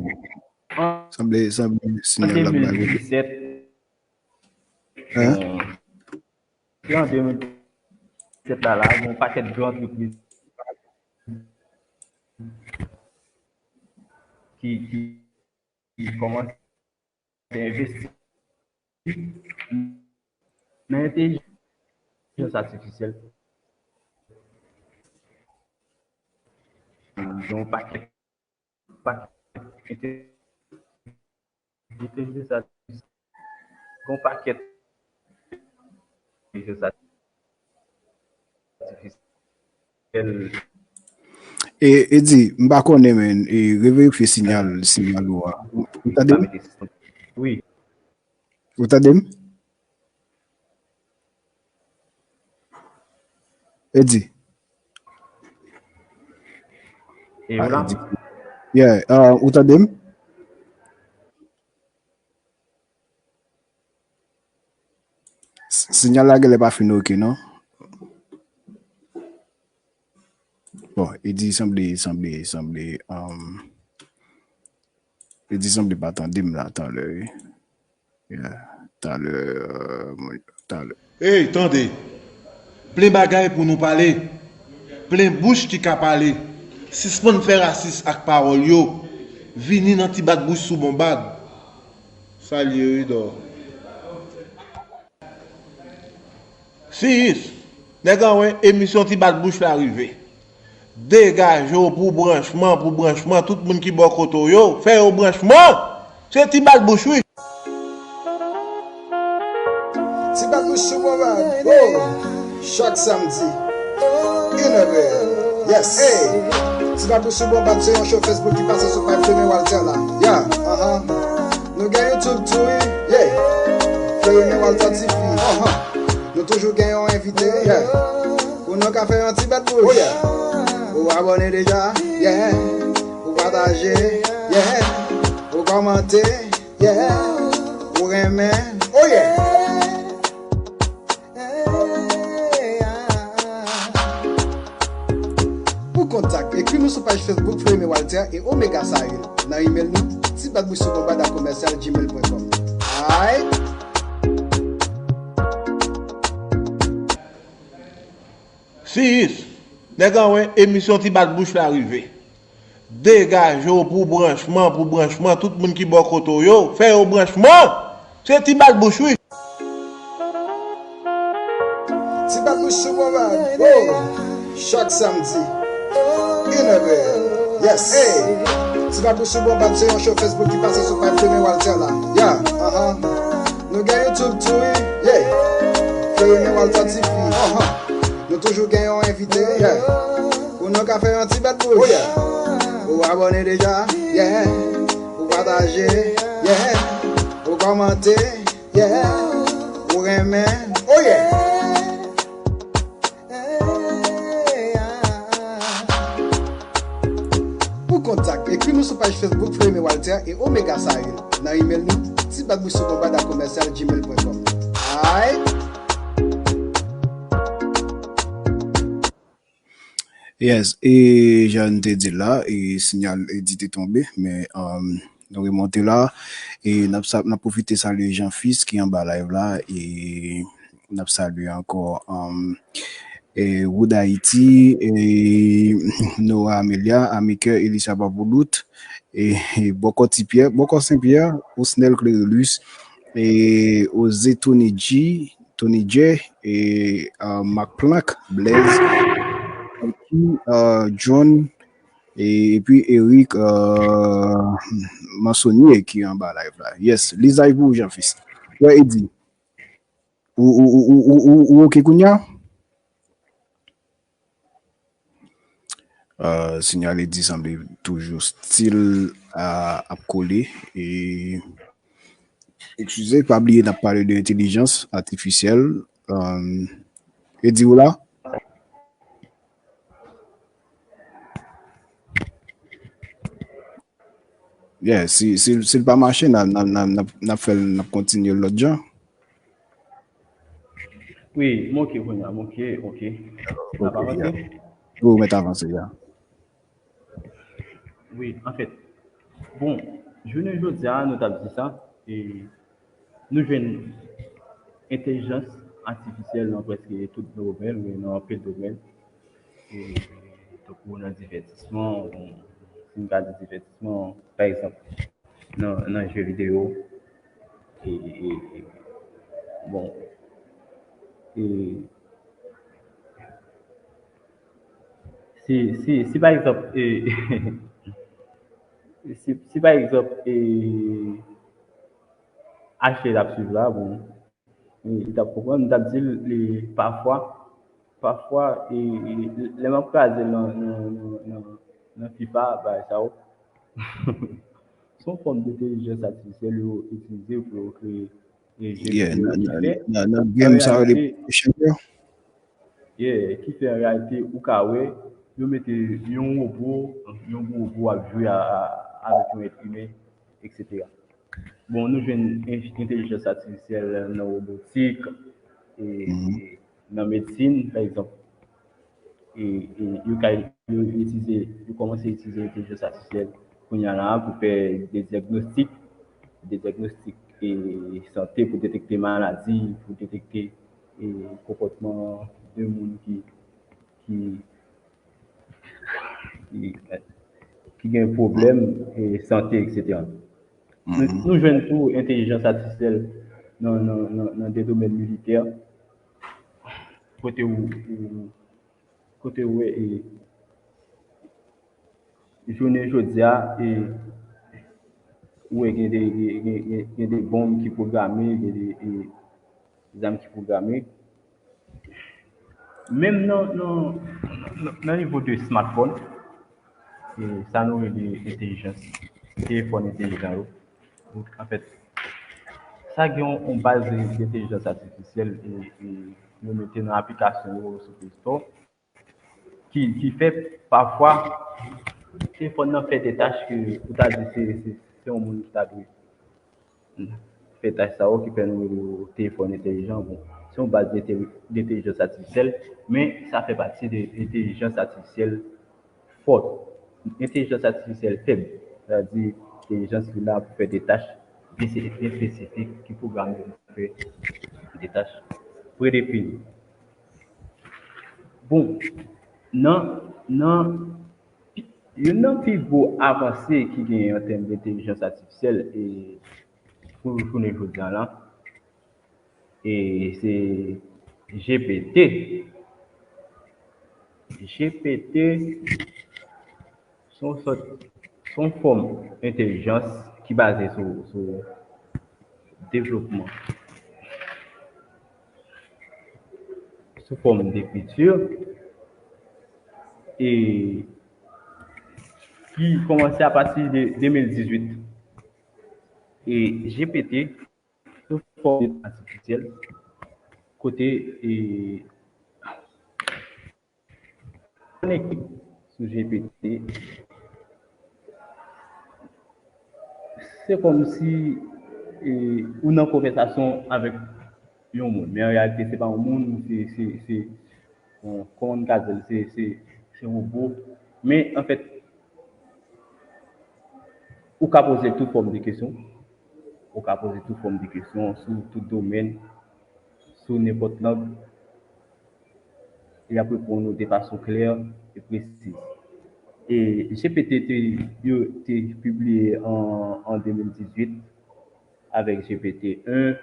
Sanble, sanble sinyal la bay. Hein? Se an de mil disèt la, la, gen yon pakèt gran antrepriz ki, ki, ki kòmanse envesti nan entèlijans atifisyèl. Gen yon pakèt, pakèt entèlijans atifisyèl. Gen yon pakèt entèlijans atifisyèl. E, Edi, m pa konnen, men, e, reverifye sinyal, sinyal ou a. Ou, ou tande m? Wi. Ou tande m? Edi. E ou la? Edi. Yeah, uh, ou tande m? S-, sinyal la genlè pa fin oke, non? Bon, Edi sanble, sanble, sanble, um, Edi sanble pa tande m la talè, wi. Yeah, talè, euh, mwen, talè. Ey, tande! Plen bagay pou nou pale. Plen bouch ki ka pale. Sispann fè rasis ak pawòl yo. Vini nan ti bat bouch sou Bonbad. Salye, wi, dò. Siyis, nèg an wè emisyon ti bat bouch la rive. Degaje w pou branchman, pou branchman, tout moun ki bò kote w yo, fè yo branchman. Se ti bat bouch, wi. Ti bat bouch sou Bonbad. Oh! Chak samdi, inè pm. Yes. Hey! Ti bat bouch sou Bonbad se yon show Facebook ki pase sou paj Femi Walter la. Yeah. Uh-huh. Nou gen YouTube tou, wi. Yeah. Femi Walter T V. Uh-huh. Nou toujou gen yon envite. Yeah. Pou nou ka fè yon ti bat bouch. Oh, yeah. Ou abòne deja? Yeah. Ou pataje? Yeah. Ou kòmante? Yeah. Ou renmen? Oh, yeah. Pou kontak, ekri nou sou paj Facebook Freme Walter e Omega Sahil. Nan email nou, ti bat bouch sou Bonbad a commercial gmail point com. Aight? Siyis, nèg an wè emisyon ti bat bouch la rive. Degaje w pou branchman, pou branchman, tout moun ki bò kote w yo, fè yo branchman. Se ti bat bouch, wi. Ti bat bouch sou Bonbad. Oh! Chak samdi, inè pm. Yes. Hey! Ti bat bouch sou Bonbad se yon show Facebook ki pase sou paj Femi Walter la. Yeah. Uh-huh. Nou gen YouTube tou, wi. Yeah. Femi Walter T V. Uh-huh. Nou toujou gen yon envite. Yeah. Pou nou ka fè yon ti bat bouch. Oh, yeah. Ou abòne deja? Yeah. Ou pataje? Yeah. Ou kòmante? Yeah. Ou renmen? Oh, yeah. Pou kontak, ekri nou sou paj Facebook Freme Walter e Omega Sahil. Nan email nou, ti bat bouch sou Bonbad a commercial gmail point com. Aight? Yes, e jan n te di la, e sinyal Edi te tonbe, men, um, nou remonte la, e n ap sa-, n ap pwofite salye Jean Fils ki anba live la, e n ap salye ankò, um, e Wood Haïti, e Nora Amelia, Amikè, Elisa Papoulout, e, e Bòkò Ti Pyè, Bòkò Sen Pyè, Osnel Clérelus, e Oze Tony G, Tony J, e, uh, Mark Planck, Blaise, epi, uh, John, e, epi Eric, uh, Mansonnier ki anba live la. Yes, li live pou ou, Jean Fils. Wè, Edi. Ou, ou, ou, ou, ou, ou, ou oke kounya? Uh, sinyal Edi sanble toujou still, uh, ap kole. E Eskize, pa bliye n ap pale de entèlijans atifisyèl. Um, Eddy, ou la? Yeah, si, si, si l pa mache, n a, n a, n a, n ap, n ap fè l, n ap kontinye l lòt jan. Wi, m ok kounye a, m ok, ok. N ap Ok, avanse? Yeah. Wi, ou mèt avanse, yeah. Wi, anfèt, bon, jounen jodi a, nou t ap di sa, e nou jwenn entèlijans atifisyèl nan prèske tout domèn, wi, nan anpil domèn. E tankou nan divètisman, bon, si m ka di divètisman, pa egzanp, nan, nan je videyo, e, e, e, bon, e, si, si, si pa egzanp, e, si, si pa egzanp, e, Ashley t ap swiv la, bon, e, li t ap konprann, m t ap di l, e, pafwa, pafwa, e, e, lè m ap kraze l nan, nan, nan, nan, nan FIFA, bagay sa yo, se yon fòm entèlijans atifisyèl yo itilize pou yo kreye e je Yeah, videyo nan, ki nan, fè, nan, nan an game sa yo, reyalite, de Chamber. Yeah, ki fè an reyalite, ou ka wè, yo mete yon wobo, yon gwo wobo ap jwe a, a, avèk yon èt imen, et cetera. Bon, nou jwenn en- entèlijans atifisyèl nan wobotik, e, Mhm. e nan medsin, pa egzanp. E, e yo ka yo itilize, yo kòmanse itilize entèlijans atifisyèl kounye a la pou fè de dyagnostik, de dyagnostik e sante, pou detekte maladi, pou detekte e konpòtman de moun ki, ki, ki, ki gen pwoblèm e sante, et cetera. Nou, Mhm. nou jwenn tou entèlijans atifisyèl nan, nan, nan, nan de domèn militè, kote ou, ou, kote ou wè, e, jounen jodi a, e, ou wè gen de, gen, gen, gen, gen de bonm ki pwograme, gen de, e, zam ki pwograme. Menm nan, nan, nan, nan nivo de smartphone, e, sa nou rele entèlijans, telefòn entèlijan yo. Donk, anfèt, sa gen yon, yon baz de, de entèlijans atifisyèl e, e yo mete nan aplikasyon yo sou Play Store ki, ki fè pafwa telefòn nan fè de tach ke ou ta di se, se, se yon moun ki ta dwe fè tach sa yo ki fè nou rele yo telefòn entèlijan. Bon, se yon baz de entèlijans atifisyèl, men sa fè pati de entèlijans atifisyèl fòt. Entèlijans atifisyèl fèb, sa vle di entèlijans ki la pou fè de tach byen espesifik, ki pwograme pou fè de tach predefini. Bon, nan, nan, youn nan pi gwo avanse ki genyen an tèm de entèlijans atifisyèl e pou jounen jodi a la, e se G P T. G P T se yon sòt, se yon fòm entèlijans ki baze sou, sou devlopman sou fòm dekriti e ki kòmanse apati de de mil dizuit. E G P T, yon fòm atifisyèl, kote e, konekte sou G P T, se kòmsi e, ou nan konvèsasyon avèk yon moun. Men an reyalite, se pa yon moun, se, se, se, bon, kòman n ka di l, se, se, se wobo. Men anfèt, ou ka poze tout fòm de kesyon. Ou ka poze tout fòm de kesyon sou tout domèn, sou nenpòt lang. E y ap reponn ou de fason klè e presiz. E G P T te, yo te pibliye an, an de mil dizuit avèk G P T en.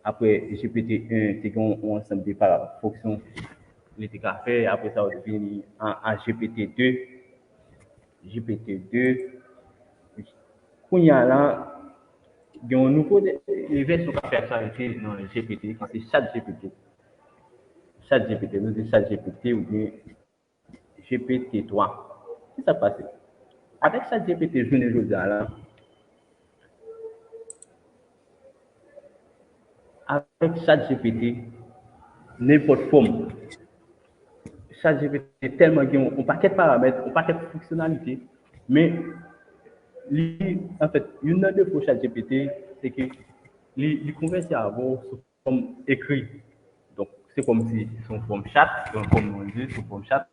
Apre G P T en te gen yon ansanm de pa fonksyon li te ka fè. Apre sa, ou te vini a, a G P T de. G P T de. Kounye a la, gen yon nouvo de, de vèsyon k ap fè aktyalite nan G P T, ki se Chat G P T. Chat G P T, nou di Chat G P T oubyen G P T twa. Ki sa k pase? Avèk Chat G P T jounen jodi a la, Avèk ChatGPT, nenpòt fòm. ChatGPT tèlman gen yon, yon pakèt paramèt, yon pakèt fonksyonalite, men li, anfèt, youn nan defo ChatGPT, se ke li, li konvèse avè w sou fòm ekri. Donk, se kòmsi se yon fòm chat, se yon fòm non di, se yon fòm chat.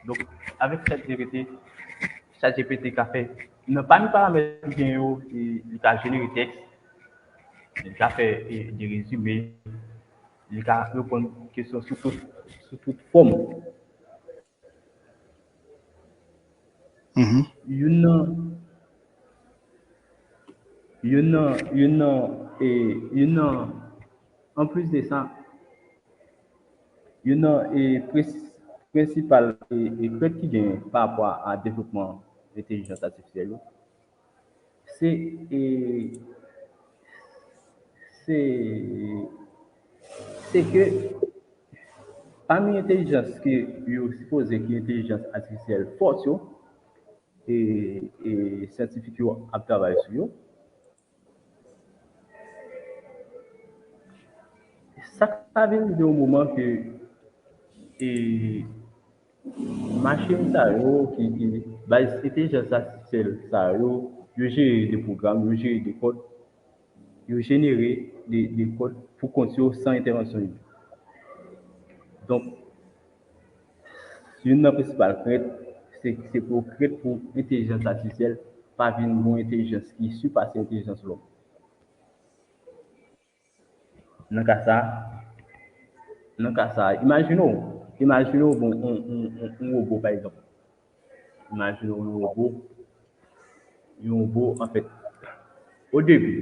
Donk, avèk ChatGPT, ChatGPT ka fè, nan pami paramèt li gen yo, li, li ka jenere tèks, li ka fè e, de rezime, li ka reponn kesyon sou tout, sou tout fòm. Mhm. Youn nan, youn nan, youn nan, e, youn nan, anplis de sa, youn nan e prens- prensipal e, e krent ki genyen pa rapò a devlopman entèlijans atifisyèl yo, se e, se se ke pami entèlijans ke yo sipoze ki entèlijans atifisyèl fòt yo, e, e syantifik yo ap travay sou yo, sa ka vin rive yon moman ke e, machin sa yo, ki, ki baz entèlijans atifisyèl sa yo, yo jere de pwogram, yo jere de kòd, yo jenere de, de kòd pou kont yo san entèvansyon imen. Donk, youn nan prensipal krent, se, se pou krent pou entèlijans atifisyèl pa vin yon entèlijans ki sipase entèlijans lòm. Nan ka sa, nan ka sa, imajine w, imajine w bon, yon, yon, yon, yon wobo, pa egzanp. Imajine w yon wobo, yon wobo, anfèt, o debi,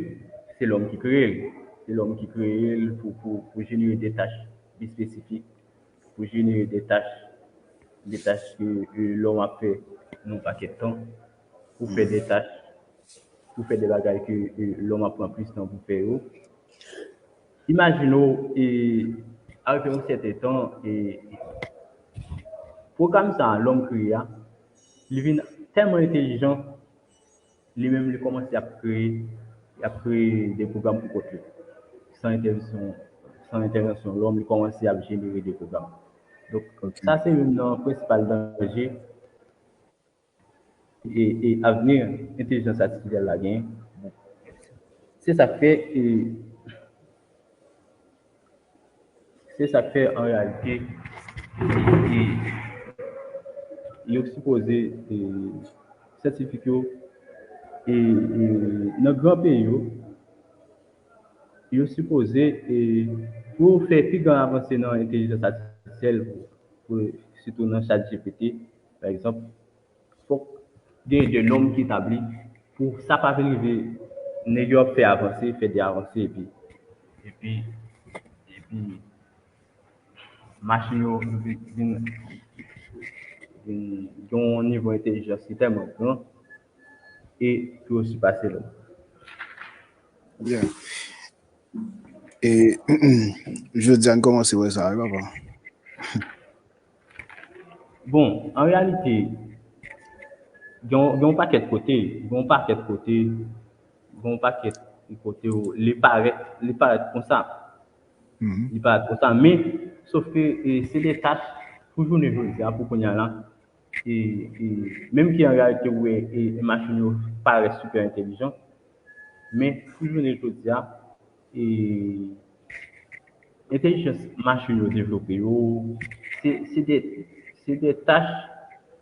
se lòm ki kreye l. Se lòm ki kreye l pou, pou, pou jenere de tach espesifik, pou jenere de tach, de tach ke e, lòm ap fè nan yon pakèt tan, pou fè de tach, pou fè de bagay ke e, lòm ap pran plis tan pou fè yo. Imajine w, e, arive yon sèten tan, e, pwogram sa a, lòm kreye a, li vin tèlman entèlijan, li menm li kòmanse ap kreye, ap kreye de pwogram pou kont li. San entèvansyon, san entèvansyon lòm, li kòmanse ap jenere de pwogram. Donk, sa se youn nan prensipal danje e, e avni entèlijans atifisyèl la genyen. Se sa k fè, e, se sa k fè an reyalite, e, e, yo sipoze, e, syantifik yo, e, e, nan gran peyi yo, yo sipoze, e, pou fè pi gran avanse nan entèlijans atifisyèl, pou, pou, sitou nan ChatGPT, pa egzanp, fòk gen de nòm ki etabli pou sa pa vin rive nèg yo ap fè avanse, fè de avanse, epi, epi, epi machin yo vin, vin, vin gen yon nivo entèlijans ki tèlman gran e pou yo sipase lòm. Byen. E jodi a n kòmanse wè sa, wi, papa. Bon, an reyalite, gen yon, gen yon pakèt kote, gen yon pakèt kote, gen yon pakèt kote ou li parèt, li parèt konsa. Li parèt konsa, men, sof ke e, se de tach pou jounen jodi a, pou kounye a la, e, e, menm ki an reyalite ou wè e, e machin yo parèt sipè entèlijan, men pou jounen jodi a, e, entèlijans machin yo devlope yo, se, se de, se de tach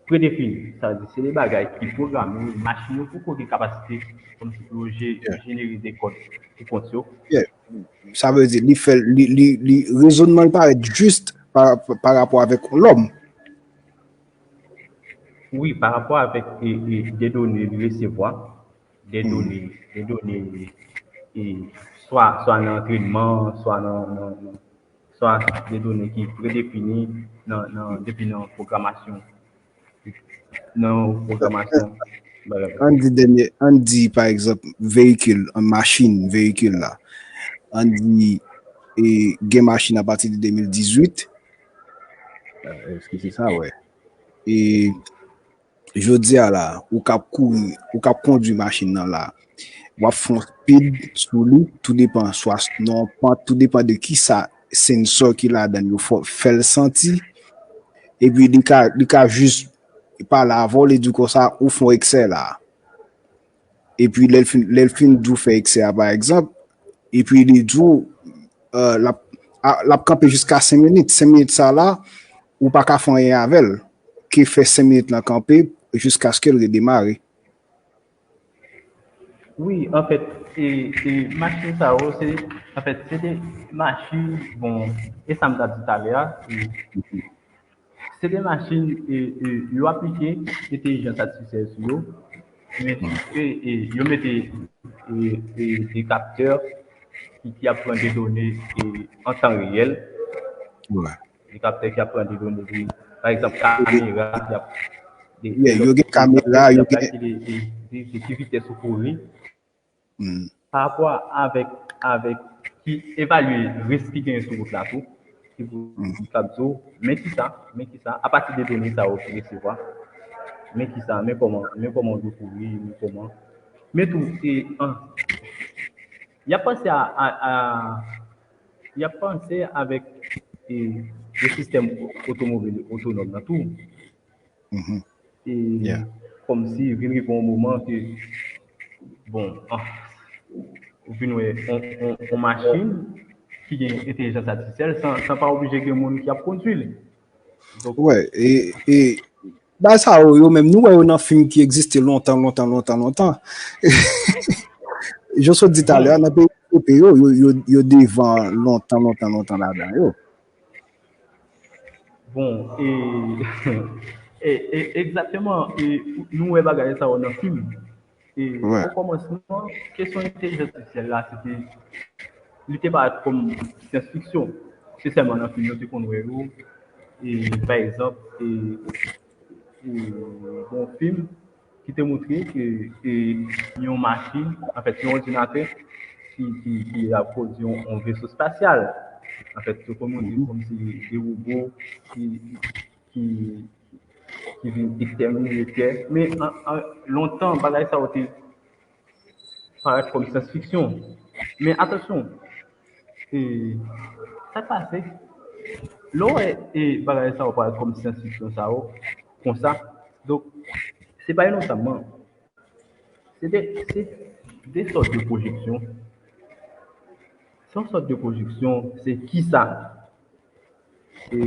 predefini. Sa vle di, se de bagay ki pwograme, machin yo poko gen kapasite kòmsi pou yo je- jenere de kòd pou kont yo. Sa vle di, li fè, li, li, li, rezònman l parèt jis pa, pa rapò avèk yon lòm. Wi, pa rapò avèk e, e, de done li resevwa, de done, de done e, swa, swa nan antrènman, swa nan, nan, nan swa de done ki predefini nan, nan, depi nan pwogramasyon. Nan pwogramasyon. Ann di dènye, ann di pa egzanp, veyikil, an machin, veyikil la. Ann di e, gen machin apati de de mil dizuit. Eskize sa, wè. E jodi a la, ou k ap kouri, ou k ap kondwi machin nan la, w ap fè yon speed sou li, tou depan, swa nan yon pant, tou depan de kisa sensò ki ladan l yo fè l santi, epi li ka, li ka jis pale avè w, li di w konsa, ou fè yon eksè la. Epi lè l fin, lè l fin di w fè eksè a, pa egzanp, epi li di w, euh, l ap, a- l ap kanpe jiska senk minit. Senk minit sa la, ou pa ka fè anyen avè l, ke fè senk minit lan kanpe jiskaske l redemare. Wi, anfèt, e, e machin sa yo, se, anfèt, se de machin, bon, e sa m t ap di talè a, e, se de machin, e, e, yo aplike entèlijans atifisyèl sou yo, men e, e, yo mete e, e, de kaptè ki, ki ap pran de done e, an tan reyèl. Wi. De kaptè ki ap pran de done, de, pa egzanp, kamera ki ap. De, Yeah, yo gen kamera, yo gen. De, de, de ki vitès ou kouri. Mm. Pa rapò avèk, avèk ki evalye risk ki genyen sou wout la tou. Ki pou ki kab di w, men kisa, men kisa, apati de done sa yo ki resevwa, men kisa, men kòman, men kòman w dwe kouri, men kòman. Men tou, e, an, y ap panse a, a, a, y ap panse avèk e, de sistèm otomobil otonòm nan tou. Mhm. E Yeah. kòmsi vin rive yon moman ke, bon, ah, ou vin wè yon, yon, yon machin ki gen entèlijans atifisyèl san, san pa oblije gen moun ki ap kondui l. Donk, Wè, e, e bagay sa yo, yo menm, nou wè yo nan fim ki egziste lontan, lontan, lontan, lontan. Jan sot di talè a, nan peyi Ewope yo, yo, yo, yo devan lontan, lontan, lontan ladan yo. Bon, e, e, e, egzakteman, e, nou wè bagay sa yo nan fim. E, Wè. O kòmansman, kesyon entèlijans atifisyèl la, se te, li te parèt kòm syans fiksyon. Se sèlman nan fim yo te konn wè yo. E, pa egzanp, e, e, bon fim ki te montre ke e, yon machin, anfèt, yon òdinatè ki, ki, ki ap pwodui yon, yon veso espasyal. Anfèt, yo konn montre kòmsi de wobo ki, ki, ki vin ekstèmine tè. Men an, an, lontan, bagay sa yo te parèt kòm syans fiksyon. Men atansyon, e, sa k pase, lè w wè e, bagay sa yo parèt kòm syans fiksyon sa yo, konsa, donk, se pa inosanman. Se de, se de sòt de pwojeksyon. Se yon sòt de pwojeksyon, se kisa e,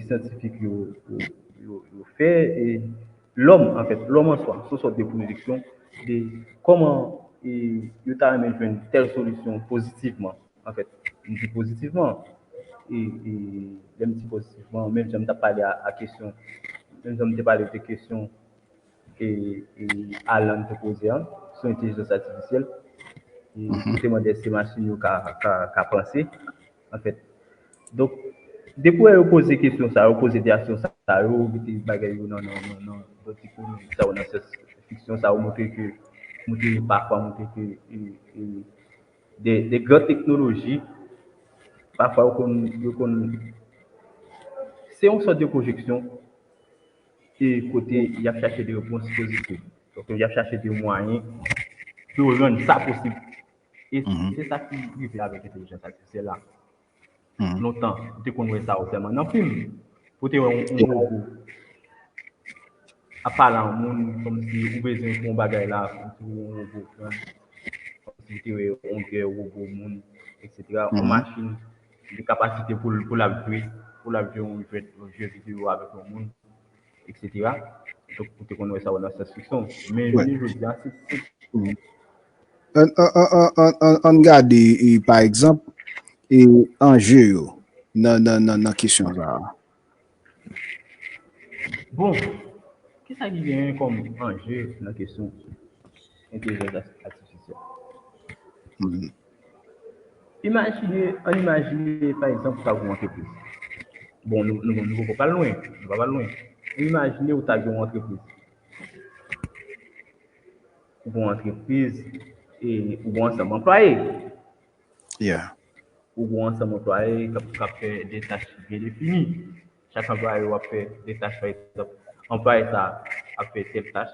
syantifik yo, yo, yo, yo fè, e lòm, anfèt, lòm an swa, se yon sòt de pwojeksyon de kòman e, yo ta renmen jwenn tèl solisyon pozitivman. Anfèt, m di pozitivman. E, e lè m di pozitivman, menm jan m t ap pale a, a kesyon, menm jan m te pale de kesyon e, e Alan te poze an, sou entèlijans atifisyèl. E, ou te mande èske machin yo ka, ka, ka panse, anfèt. Donk, depi wè yo poze kesyon sa yo, poze de aksyon sa yo, mete bagay yo nan, nan, nan, nan, nan teknoloji sa yo, nan syans fiksyon sa yo, montre ke, montre pafwa, montre ke e, e, de, de gran teknoloji, pafwa yo konn, yo konn, se yon sòt de pwojeksyon e kote y ap chache de repons pozitif. Donk, y ap chache de mwayen pou yo rann sa posib. E se sa ki rive avèk entèlijans atifisyèl la. Lontan, ou te konn wè sa yo sèlman nan fim. Ou te wè yon, yon wobo ap pale a yon moun, kòmsi ou bezwen fè yon bagay la, kòmsi yon wobo pran, kòmsi ou te wè yon gè wobo moun, etsetera. Yon machin, li gen kapasite pou l, pou l ap jwe, pou l ap jwe yon jwèt, yon jeu vidéo avèk yon moun, etsetera. Donk, ou te konn wè sa yo nan syans fiksyon. Men jounen jodi a, se, se Ann, ann, ann, ann, ann, ann gade, e, pa egzanp, e, anje yo nan, nan, nan, nan kesyon sa a. Bon, kisa ki genyen kòm anje nan kesyon entèlijans atifisyèl? Imajine, ann imajine, pa egzanp, ou ta gen yon antrepriz. Bon, nou, nou, nou poko pral lwen, nou pa pral lwen. Ann imajine ou ta gen yon antrepriz. Ou gen yon antrepriz, e ou gen yon ansanm anplwaye. Yeah. Ou gen yon ansanm anplwaye k ap, k ap fè de tach byen defini. Chak anplwaye w ap fè de tach, pa egzanp, anplwaye sa a ap fè tèl tach,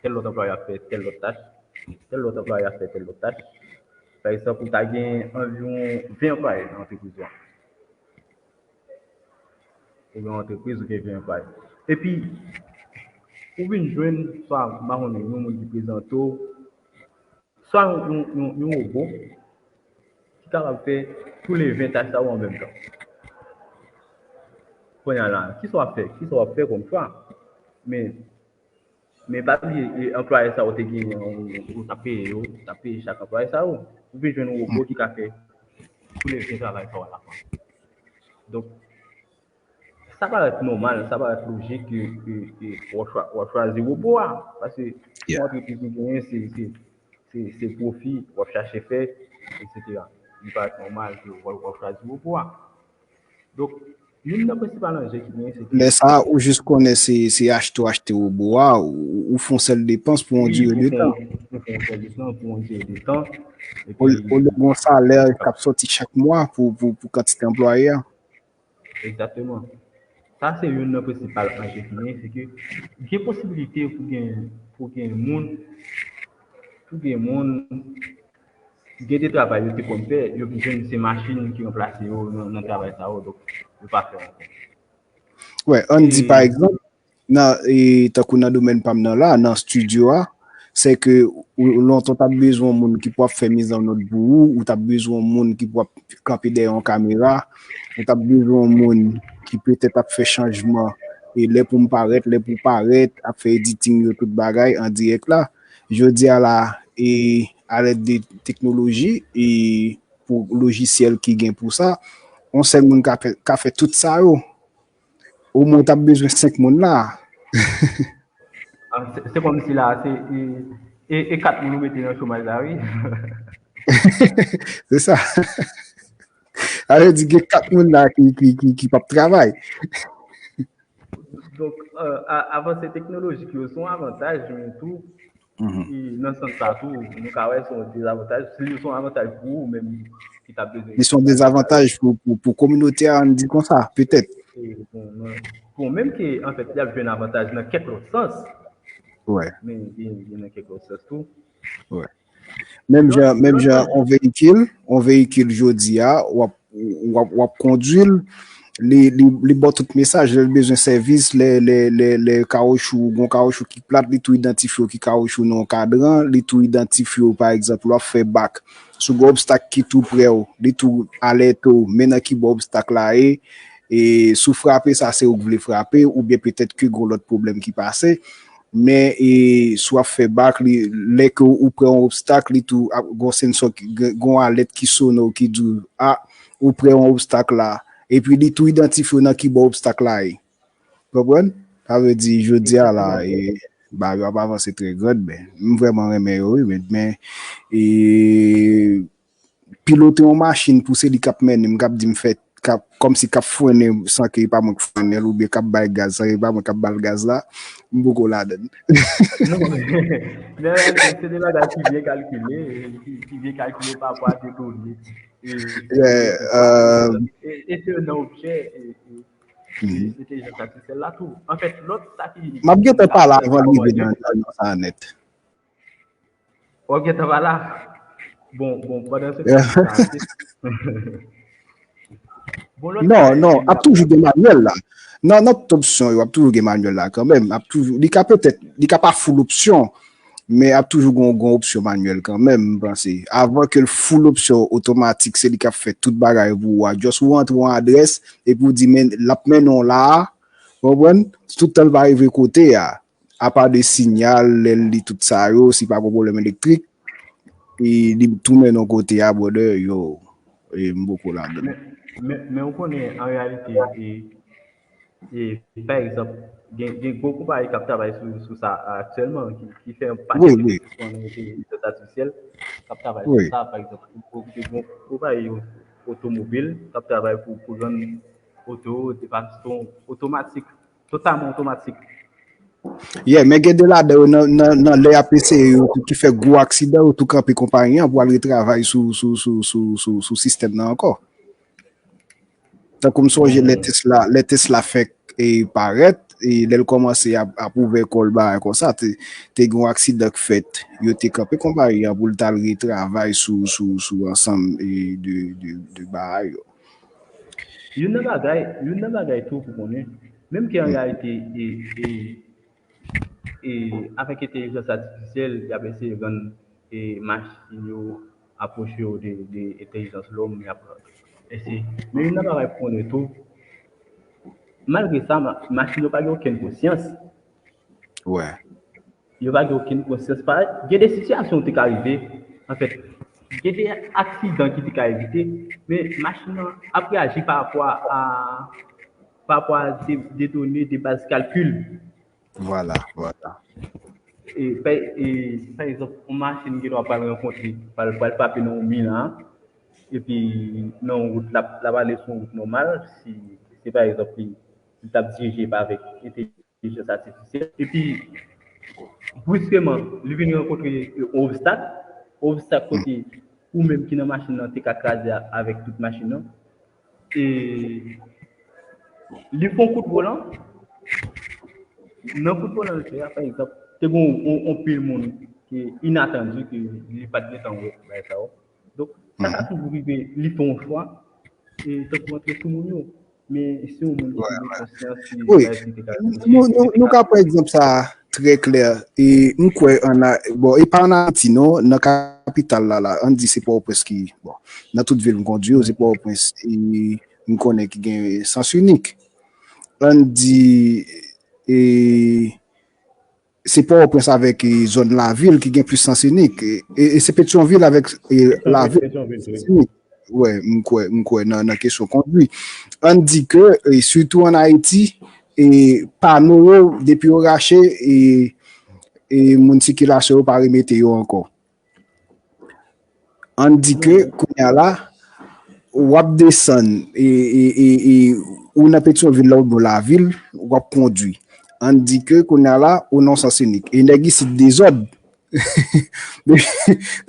tèl lòt anplwaye ap fè tèl lòt tach. tèl lòt anplwaye a fè tèl lòt tach. Pa egzanp, ou ta gen anviwon ven anplwaye nan antrepriz ou an. Ou gen yon antrepriz, ou gen ven anplwaye. Epi, ou vin jwenn, swa, m pa konnen, yon moun ki prezante w, swa yon, yon, yon, yon wobo ki kapab fè tou le ven tach sa yo an menm tan. Kounye a la, kisa w ap fè? Kisa w ap fè kòm chwa? Men, men pa bliye, e, anplwaye sa yo te genyen, ou, ou t ap peye yo, ou t ap peye chak anplwaye sa yo. Ou vin jwenn yon wobo ki ka fè tou le ven travay sa yo alafwa. Donk, sa parèt nòmal, sa parèt lojik ke, ke, ke w ap chwa-, w ap chwazi wobo a. Paske yon antrepriz ou genyen, se, se, se, se pwofi w ap chache fè, etsetera. Li parèt nòmal ke w ap, w ap chwazi wobo a. Donk, youn nan prensipal anje ki genyen, se ke lè sa a, ou jis konnen se, se achte w achte wobo a, ou, ou fè yon sèl depans pou yon dire de tan. Ou fè yon sèl depans pou yon dire de tan. Epi, olye gen yon salè k ap sòti chak mwa pou, pou, pou kantite anplwaye a. Egzakteman. Sa se youn nan prensipal anje ki genyen, se ke gen posibilite pou gen, pou gen moun, pou gen moun, gen de travay yo te konn fè, yo vin jwenn se machin ki ranplase yo nan, nan travay sa yo, donk yo pa fè ankò. Wè, ann di pa egzanp, nan, e, tankou nan domèn pa m nan la, nan estidyo a, se ke ou, lontan w t ap bezwen yon moun ki pou ap fè mizannòt pou ou, ou t ap bezwen yon moun ki pou ap kanpe dèyè yon kamera, ou t ap bezwen yon moun ki petèt ap fè chanjman, e lè pou m parèt, lè pou w parèt, ap fè editing yo, tout bagay an dirèk la. Jodi a la, e alèd de teknoloji, e pou lojisyèl ki gen pou sa, yon sèl moun ka fè, ka fè tout sa yo. Omwen w t ap bezwen senk moun la. Ah, se, se kòmsi la, se, e, e, e kat moun ou mete nan chomaj la, wi. Se sa. Sa vle di gen kat moun la ki, ki, ki, ki p ap travay. Donk, euh, a-, avanse teknolojik yo se yon avantaj, men tou, e nan sans sa tou, nou ka wè se yon dezavantaj. Si li se yon avantaj pou ou menm ki t ap bezwen. Li se yon dezavantaj pou, pou, pou kominote a, ann di konsa, petèt. E, bon, non. Bon, menm ke, anfèt, y ap jwenn avantaj nan kèk lòt sans. Wè. Men gen, gen nan kèk lòt sans tou. Wè. Menm jan, menm jan yon veyikil, yon veyikil jodi a, w ap, w ap, w ap kondui l, li, li, li ba w tout mesaj, lè l bezwen sèvis, lè, lè, lè, lè kawouchou, gon kawouchou ki plat, li tou idantifye w ki kawouchou nan yon kadran, li tou idantifye w, pa egzanp, lè w ap fè bak, si w gen obstak ki tou prè w, li tou alète w, men nan ki bò obstak la ye, e si w frape sa, se ou k vle frape, oubyen petèt ke gon lòt pwoblèm ki pase. Men, e, si w ap fè bak, li, lè ke ou prè yon obstak, li tou ap, gon sensò, ki, gon alèt ki sone w ki di w, a, ou prè yon obstak la. Epi li tou idantifye w nan ki bò obstak la ye. Konprann? Sa vle di, jodi a la, e, bagay yo ap avanse trè grand, men m vrèman renmen yo, wi, men, men, e, pilote yon machin pou se li k ap mennen m, k ap di m fè, k ap, kòmsi k ap frennen san ke e pa mwen k frennen l, oubyen k ap bay gaz san ke e pa mwen k ap ba l gaz la, m poko ladann. Non, men, men, se de bagay ki byen kalkile, ki, ki byen kalkile pa rapò a detone. E, e, e, e se nan objè, e, e, entèlijans atifisyèl la tou. Anfèt, lòt sa ki, m ap gentan pale avan l rive nan, nan, nan sa a nèt. W ap gentan pa la? Bon, bon, pandan se tan sa, bon, lòt non, non, ap toujou gen manyèl la. Nan, nan tout opsyon yo, ap toujou gen manyèl la kanmenm. Ap toujou, li ka petèt, li ka pa full opsyon, men ap toujou gon, gon opsyon manyèl kanmenm, m panse. Avan ke l full opsyon otomatik, se li k ap fè tout bagay pou ou a. Just ou rantre yon adrès, epi ou di, men, l ap mennen w la a, konprann? Tout tan l pa rive kote a. Apa de sinyal, lè l li tout sa yo, si pa gon pwoblèm elektrik, e li tou mennen w kote a, brother, yo, e m poko ladann. Men, men, men ou konnen, an reyalite, e, e, pa egzanp, gen, gen gwo konpayi k ap travay sou, sou sa aktyèlman, ki, ki fè yon pakèt de biznis konnen entèlijans atifisyèl, k ap travay sou sa, pa egzanp, gen gwo konpayi otomobil k ap travay pou, pou rann oto de fason otomatik. Totalman otomatik. Yeah, men gen de ladan yo nan, nan, nan lè y ap eseye yo tou ki fè gwo aksidan, yo tou kanpe konpayi an pou al retravay sou, sou, sou sistèm nan ankò. Tankou m sonje lè Tesla, lè Tesla fèk, e, parèt, e lè l kòmanse ap, ap ouvè kò l bagay konsa, te, te gen yon aksidan k fèt. Yo te kanpe konpayi an pou l t al retravay sou, sou, sou ansanm e de, de, de bagay yo. Youn nan bagay, youn nan bagay tou pou konnen, menm ke an reyalite e, e, e avèk entèlijans atifisyèl, y ap eseye rann e machin yo apwoche yo de, de entèlijans lòm, y ap eseye. Men youn nan bagay pou konnen tou, malgre sa, ma- machin yo pa gen okenn konsyans. Wè. Yo pa gen okenn konsyans. Pa, gen de sitiyasyon te ka rive, anfèt, gen de aksidan ki te ka evite, men machin nan ap reyaji pa rapò a, pa rapò a de, de done, de baz kalkil. Vwala, vwala. E, pa, e, pa egzanp, yon machin gen dwa pral rankontre, pral, pral frape nan yon mi la, epi nan yon wout, l ap, l ap ale sou yon wout nòmal, si, si pa egzanp, li, li t ap dirije pa avèk entèlijans atifisyèl. Epi, briskeman, li vin rankontre yon obstak, obstak kote ou menm ki nan machin nan te ka kraze a- avèk tout machin nan. E li fè yon kout volan. Nan kout volan l fè a, pa egzanp, te gen yon, yon, yon pil moun ki inatandi, ke li pa t gentan wè bagay sa yo. Donk, sa ka toujou rive, li fè yon chwa, e tankou antre sou moun yo. Men se yon moun ki gen konsyans ki bagay ki te ka rive. Nou, nou, nou ka pran egzanp sa trè klè. E m kwè an, bon, e pa an Ayiti non, nan kapital la, la, ann di se Pòtoprens ki, bon, nan tout vil m kondwi yo, se Pòtoprens e m konnen ki gen sans inik. Ann di e se Pòtoprens avèk e, zòn lavil ki gen plis sans inik. E, e, e se Petyonvil avèk e, lavil ki gen plis sans inik. Wè, m kwè, m kwè nan, nan kesyon kondwi. Ann di ke, e, sitou ann Ayiti, e, pano yo, depi yo rache, e, e moun sikilasyon yo pa remete yo ankò. Ann di ke, kounye a la, w ap desann, e, e, e, e, ou nan Petyonvil la, ou nan lavil, w ap kondwi. Ann di ke, kounye a la, ou nan sans inik. E nèg isit dezòd.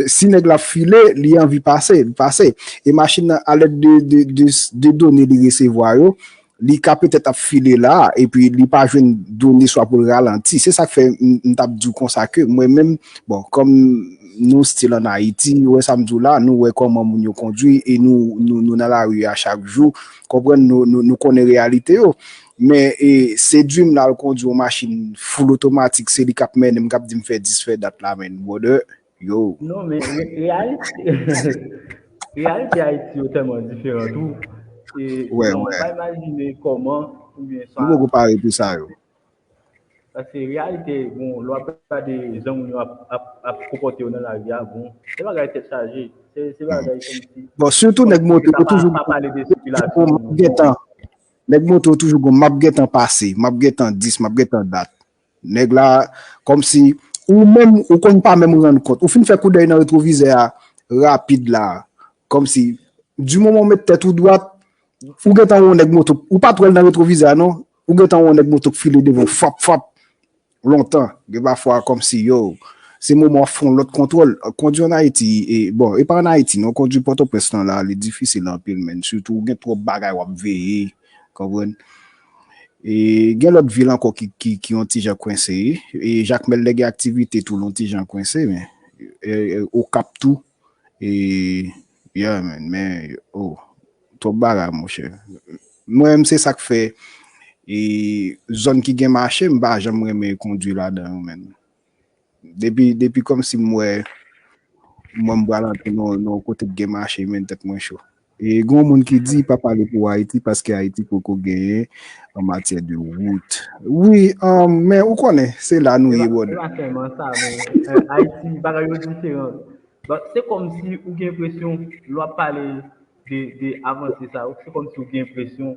Si nèg la file, li anvi pase, li pase. E machin nan, alèd de, de, de, de done li resevwa yo, li ka petèt ap file la, epi li pa jwenn done swa pou l ralanti. Se sa k fè m, m t ap di w konsa ke mwen menm, bon, kòm nou still ann Ayiti, ou wè sa m di w la, nou wè kòman moun yo kondwi e nou, nou, nou nan lari a chak jou, konprann, nou, nou, nou konnen reyalite yo. Men e, sedui m l al kondwi yon machin full otomatik, se li k ap mennen m, k ap di m fè dis, fè dat la, men brother, yo. Non, men re- reyalite, reyalite Ayiti yo tèlman diferan tou. E ou pa imajine kòman, oubyen sa. Nou poko pare pou sa yo. Paske reyalite, bon, lè w ap gade jan moun yo ap, ap, ap konpòte yo nan lari a, bon, se bagay tèt chaje. Se, se bagay kòmsi. Bon, sitou nèg moto yo toujou, toujou gon m ap gentan. Nèg moto yo toujou gon m ap gentan pase, m ap gentan dis, m ap gentan dat. Nèg la, kòmsi, ou menm, ou konn pa menm rann kont. Ou fin fè koudèy nan retwovizè a rapid la. Kòmsi, di moman w met tèt ou dwat, ou gentan wè yon nèg moto, ou pa t wè l nan retwovizè a non, ou gentan wè yon nèg moto k file devan w, fap, fap, lontan. Gen pafwa kòmsi, yo, se moman w ap fè yon lòt kontwòl. Kondwi ann Ayiti, e, bon, e pa ann Ayiti non, kondwi Pòtoprens lan la, li difisil anpil, men sitou ou gen twòp bagay w ap veye, konprann? E gen lòt vil ankò ki, ki, ki yon ti jan kwense, e Jakmèl lè gen aktivite tou l yon ti jan kwense, men e, e, Okap tou, e, yeah, man, men, oh, twòp bagay, monchè. Mwen menm, se sa k fè, e, zòn ki gen mache, m pa janm renmen kondwi ladan yo, man. Depi, depi kòmsi m wè, mwen m pral antre nan, nan yon kote k gen mache, men tèt mwen cho. E gen yon moun ki di pa pale pou Ayiti paske Ayiti poko genyen an matyè de wout. Wi, um, men ou konnen, se la nou ye, brother. Se pa sèlman sa, men, eh, Ayiti, bagay yo diferan. Bon, se kòmsi ou gen enpresyon, lè w ap pale de, de avanse sa yo, se kòmsi ou gen enpresyon.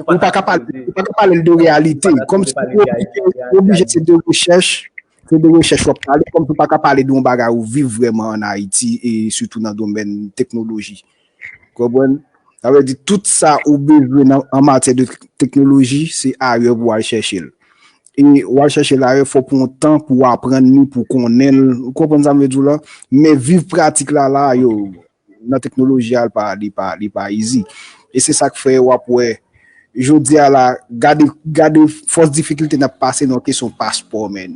Ou pa ka pale, ou pa ka pale de reyalite. Kòmsi ou oblije, oblije se de rechèch, se de rechèch w ap pale, kòmsi ou pa ka pale de yon bagay ou viv vrèman ann Ayiti, e sitou nan domèn teknoloji. Konprann? Sa vle di tout sa ou bezwen nan, an matyè de teknoloji, se ayè pou w al chèche l. E w al chèche l ayè, fò w pran tan pou w aprann li, pou w konnen l. Ou konprann sa m vle di w la? Men viv pratik la, la, yo, nan teknoloji a, li pa, li pa, li pa easy. E se sa k fè w ap wè Jodi a la, gade, gade fòs difikilte n ap pase nan kesyon paspò, man.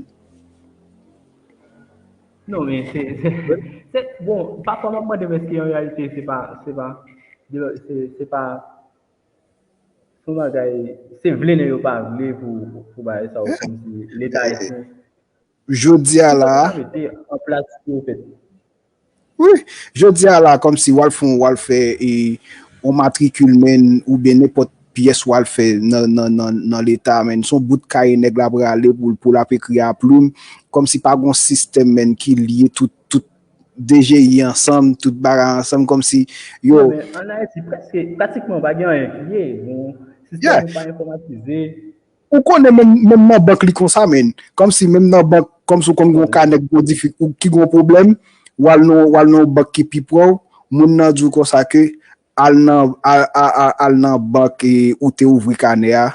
Non, men se, se, se bon, pafwa m ap mande m èske an reyalite se pa, se pa, se, se pa, se yon bagay, se vle nèg yo pa vle pou, pou bagay sa yo, kòmsi Leta ayisyen. Jodi a la, mete an plas pou yo fèt. Wi, jodi a la, kòmsi w al fè, w al fè e, yon matrikil, man, oubyen nenpòt pyès w al fè nan, nan, nan, nan Leta, man. Se yon bout kaye nèg la prale pou, pou l ap ekri a plim. Kòmsi pa gon sistèm, man, ki lye tout, tout D G I ansanm, tout bagay ansanm, kòmsi yo. An Ayiti, prèske, pratikman, pa gen anyen ki lye. Bon, sistèm nou pa enfòmatize. Ou konnen menm, menm nan bank li konsa, man. Kòmsi menm nan bank, kòmsi ou konn gon ka nèg gon difi, ou ki gon pwoblèm, w al nan, w al nan yon bank ki pi pre w, moun nan di w konsa ke al nan, al, al, al, al nan bank e ou te ouvri kanè a.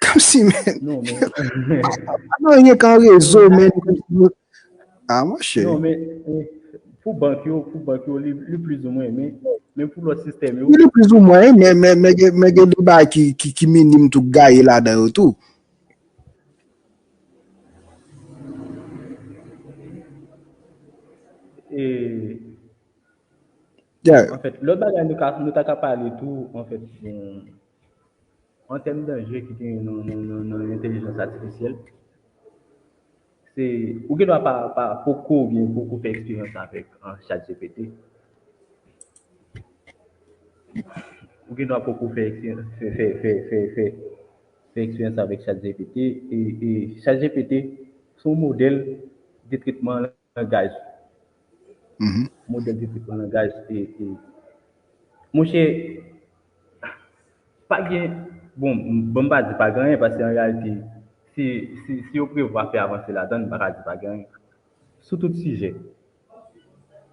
Kòmsi, man. Non, men. Non, anyen k an rezo, man. Ah, monchè. Non, men eh, pou bank yo, pou bank yo, li, li plizoumwen, men, men pou lòt sistèm yo. Li plizoumwen, men, men, men, gen- men gen de bagay ki, ki, ki minim tou gaye ladan yo tou. E, Yeah. Anfèt, lòt bagay nou ka, nou ta ka pale tou, anfèt, bon, an tèm danje ki genyen nan, nan, nan, nan entèlijans atifisyèl, se, ou gen dwa pa, pa poko gen, poko fè eksperyans avèk an ChatGPT. Ou gen dwa poko fè eksperyans, fè, fè, fè, fè, fè, fè eksperyans avèk ChatGPT. E, e ChatGPT, se yon modèl de tretman langaj. Mhm. Modèl de tretman langaj. E, e, monchè, pa gen, bon, bon, m pa di pa gen anyen, paske an reyalite, si, si, si yo prevwa fè avanse ladan, m pa ka di pa gen anyen. Sou tout sijè,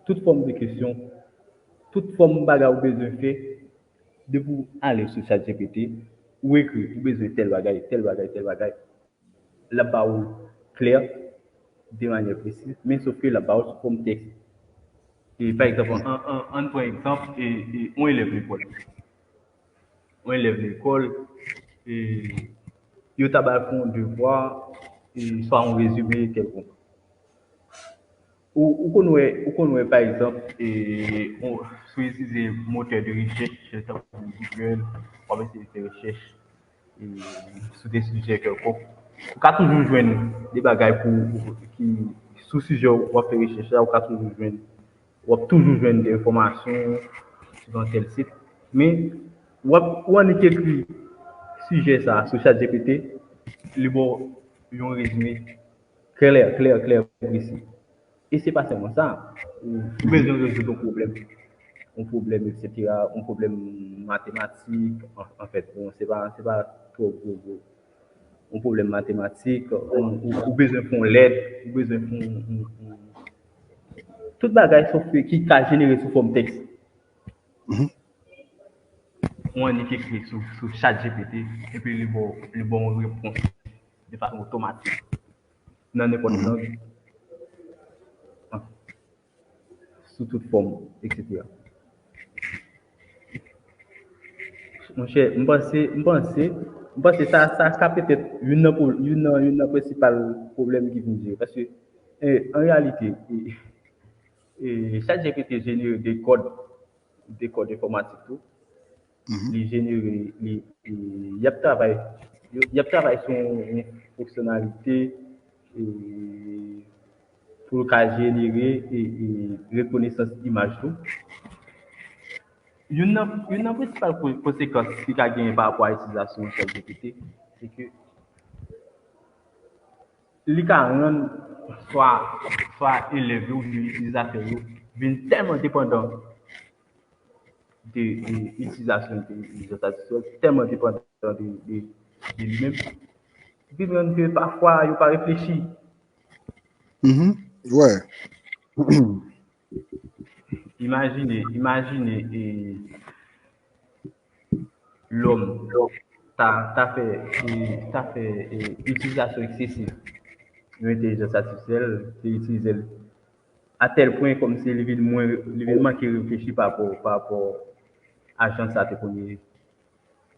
tout fòm de kesyon, tout fòm bagay ou bezwen fè, depi w ale sou ChatGPT, ou ekri, ou bezwen tèl bagay, tèl bagay, tèl bagay, l ap ba ou l klè, de manyè presi, men sof ke l ap ba ou l sou fòm tèks. E, pa egzanp, an, an, an pran egzanp, e, e, yon elèv lekòl. Yon elèv lekòl, e, yo ta ba l fè yon devwa, e, swa yon rezime kèlkonk. Ou, ou konn wè, ou konn wè, pa egzanp, e, on, si w itilize motè de rechèch, tankou Google, w ap eseye fè rechèch, e, sou de sijè kèlkonk, ou ka toujou jwenn de bagay pou, pou, ki, sou sijè w ap fè rechèch la, ou ka toujou jwenn, w ap toujou jwenn de enfòmasyon sou yon tèl sit. Men, w ap, ou annik ekri sijè sa a sou ChatGPT, li ba w yon rezime klè, klè, klè, presi. E se pa sèlman sa. Ou, ou bezwen rezoud yon pwoblèm. Yon pwoblèm, etsetera, yon pwoblèm matematik, an, anfèt, bon, se pa, se pa twò gwo, gwo. Yon pwoblèm matematik, ou, ou, ou bezwen fè yon lèt, ou bezwen fè yon, yon, yon, tout bagay sof ke ki ka jenere sou fòm tèks. Mhm. Ou annik ekri sou, sou ChatGPT, epi li ba w, li ba w yon repons de fason otomatik. Nan nenpòt Mhm. lang. Sou tout fòm, etsetera. Monchè, m panse, m panse, m panse sa, sa ka petèt youn nan, pwo- youn nan, youn nan prensipal pwoblèm ki vin jere. Paske, eh, an reyalite, eh, eh, ChatGPT jenere de kòd, de kòd enfòmatik tou. Mhm. Li jenere, li, li, y ap travay, y ap travay sou yon fonksyonalite, e, pou l ka jenere, e, e, rekonesans imaj tou. Youn nan, youn nan prensipal ko- konsekans ki ka genyen pa rapò a itilizasyon ChatGPT, se ke li ka rann swa, swa elèv yo oubyen itilizatè yo vin tèlman depandan de, de itilizasyon entèlijans atifisyèl, tèlman depandan de, de, de li menm, vin rann ke pafwa yo pa reflechi. Mhm. Wè. Imajine, imajine, e, lòm ta, ta fè, e, ta fè, e, itilizasyon eksesif de entèlijans atifisyèl, te itilize l a tèl pwen kòmsi li vin mwen, li vin manke reflechi pa rapò, pa rapò ajans sa te konn ye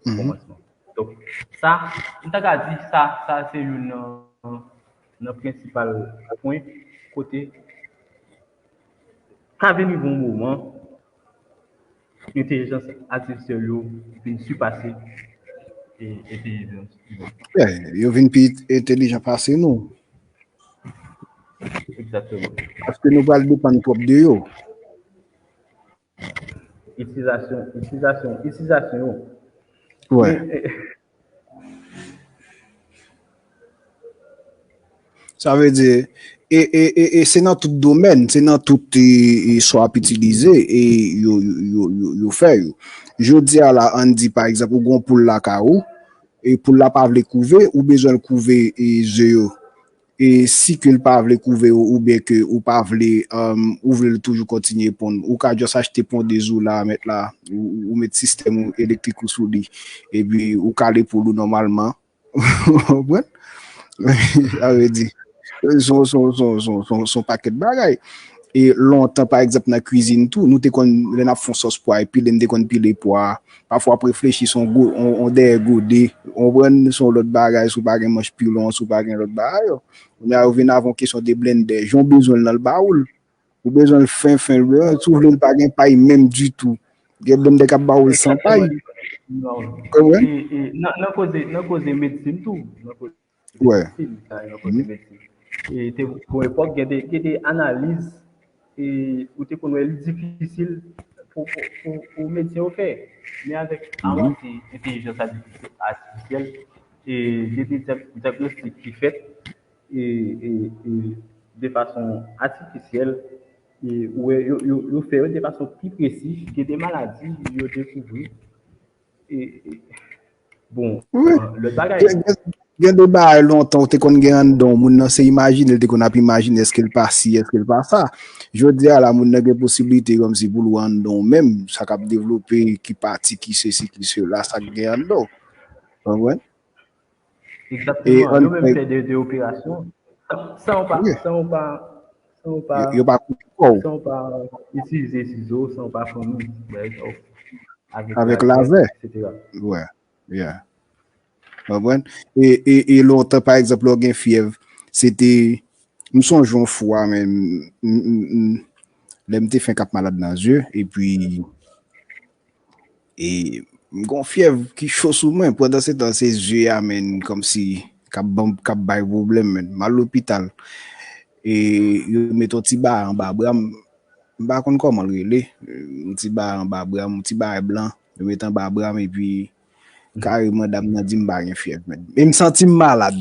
kòmansman. Donk, sa, m ta ka di sa, sa se youn nan, nan prensipal pwen kote ka vin rive yon moman, entèlijans atifisyèl yo vin sipase e entèlijans imen. Yo vin pi entèlijan pase nou. Egzakteman. Paske nou pral depann twòp de yo. Itilizasyon, itilizasyon, itilizasyon yo. Wè. Sa vle di, e, e, e, e se nan tout domèn, se nan tout e, e, sa w ap itilize e yo, yo, yo, yo, yo fè yo. Jodi a la, ann di pa egzanp, ou gon poul lakay ou, e poul la pa vle kouve, ou bezwen l kouve e ze yo. E si ke l pa vle kouve ou, oubyen ke ou pa vle, um, ou vle l toujou kontinye ponn, ou ka just achte pondez ou la, mèt la, ou, ou met sistèm ou elektrik ou sou li, epi ou kale poul ou nòmalman. Ou konprann? Sa vle di, son, son, son, son, son, son pakèt bagay. E lontan, pa egzanp, nan kwizin tou, nou te konn, lè n ap fè yon sòs pwa, e pile, n te konn pile pwa. Pafwa, w ap reflechi, se yon go-, yon, yon dèyè gode. Ou konprann? Se yon lòt bagay, si w pa gen manch pilon, si w pa gen lòt bagay yo. Kounye a, yo vin avè yon kesyon de blendè. Jan w bezwen l nan, l ba ou l. Ou bezwen l fen, fen, l bezwen, si w vle l pa gen pay menm ditou. Gen blendè k ap ba ou l san pay. Konprann? E, e, nan, nan koze, nan koze medsin tou. Nan koze medsin, sa, nan koze medsin. E te, pou epòk, gen de, gen de analiz, e ou te konn wè li difisil pou, pou, pou, pou medsen yo fè. Men avèk avanse entèlijans atifisyèl, e gen de dyag-, dyagnostik ki fèt, e, e, e de fason atifisyèl, e ou wè, yo, yo, yo fè yo de fason pi presi, gen de maladi yo dekouvri. E, e, bon, Wi. Lòt bagay. Gen, gen, gen de bagay lontan, ou te konn gen anndan w, moun nan se imajine, l te konn ap imajine, èske l pa si, èske l pa sa. Jodi a la, moun nan gen posiblite kòmsi pou l wè anndan w menm, sa k ap devlope, ki pati, ki sesi, ki sela, sa k gen anndan w. Konprann? Egzakteman. Yo menm fè de, de operasyon san, san w pa, san w pa, san w pa, yo, yo pa koupe kò w. San w pa itilize sizo, san w pa fann, avèk, avèk lazè, etsetera. Wè, yeah. Konprann? E, e, e lontan, pa egzanp, lè w gen fyèv, se te, m sonje yon fwa, men, m, m, m, lè m te fenk ap malad nan zye, epi, e m gon fyèv ki cho sou mwen. Pandan se tan, se zye a, men, kòmsi k ap ban m, k ap bay pwoblèm, men. M al lopital. E yo met yon ti bagay anba bra m. M pa konn kòman l rele. Yon ti bagay anba bra m, yon ti bagay blan. Yo met anba bra m, epi kareman dam nan di m pa gen fyèv, men. Men m santi m malad.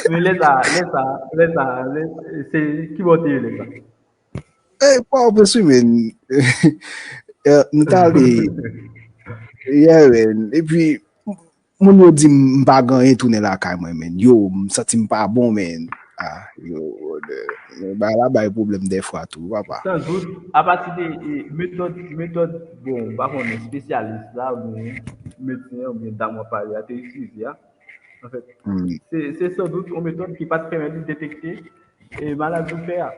Men lè sa, lè sa, lè sa, lè, se ki bò w te ye lè sa? E, pa w presi, men. Eh, m t ale. Yeah, men. Epi, moun yo di m, m pa gen anyen, tounen lakay mwen, men. Yo, m santi m pa bon, men. Ah, yo, bagay la bay pwoblèm dèfwa tou, papa. Sandout, apati de, e, metòd, metòd, bon, m pa konnen, espesyalis la, oubyen medsen, oubyen dam w ap pale a, te itilize a. Anfèt, se, se sandout yon metòd ki pa t pèmèt li detekte, e, maladi w fè a.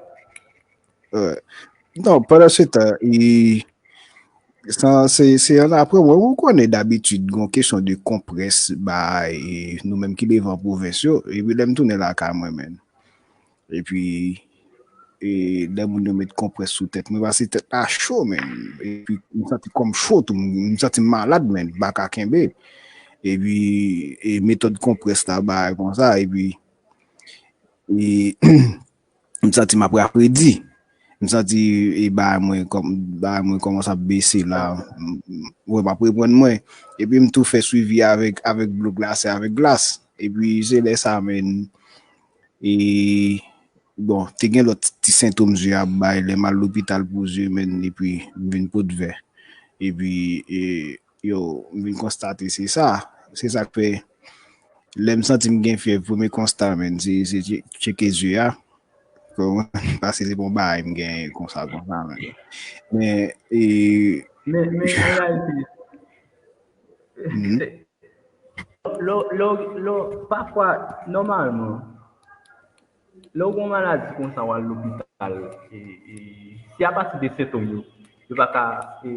Non, pandan se tan, e, sa, se, se ann apre mwen, ou konnen dabitid, gon kesyon de konprès, bay, e, nou menm ki leve an pwovens yo, epi lè m tounen lakay mwen, men. Epi, e, lè moun yo met konprès sou tèt mwen, paske tèt la cho, men. Epi, m santi kò m cho tou, m, m santi m malad, men, m pa ka kenbe. Epi, e, metòd konprès la, bay, konsa, epi, e, m santi m ap rapredi. M santi, e, bagay mwen kòm, bagay mwen kòmanse ap bese la. M, m, wè, m ap reprann mwen. Epi m tou fè swivi avèk, avèk dlo glase, avèk glas. Epi se lè sa, men, e, bon, te gen lòt ti sentòm zye ap bay, lè m al lopital pou zye, men, epi m vin pot vè. Epi, e, yo, m vin konstate se sa. Se sa k fè, lè m santi m gen fyèv, premye konsta, men, se, se tche-, tcheke zye a. Konprann? Paske se pa yon bagay m gen konsa, konsa, men. Men, e, Men, men, an reyalite, lè, lè, lè, pafwa, nòmalman, lè w gen yon maladi konsa, w al lopital, al, e, e, si apati de sentòm yo, yo pa ka, e,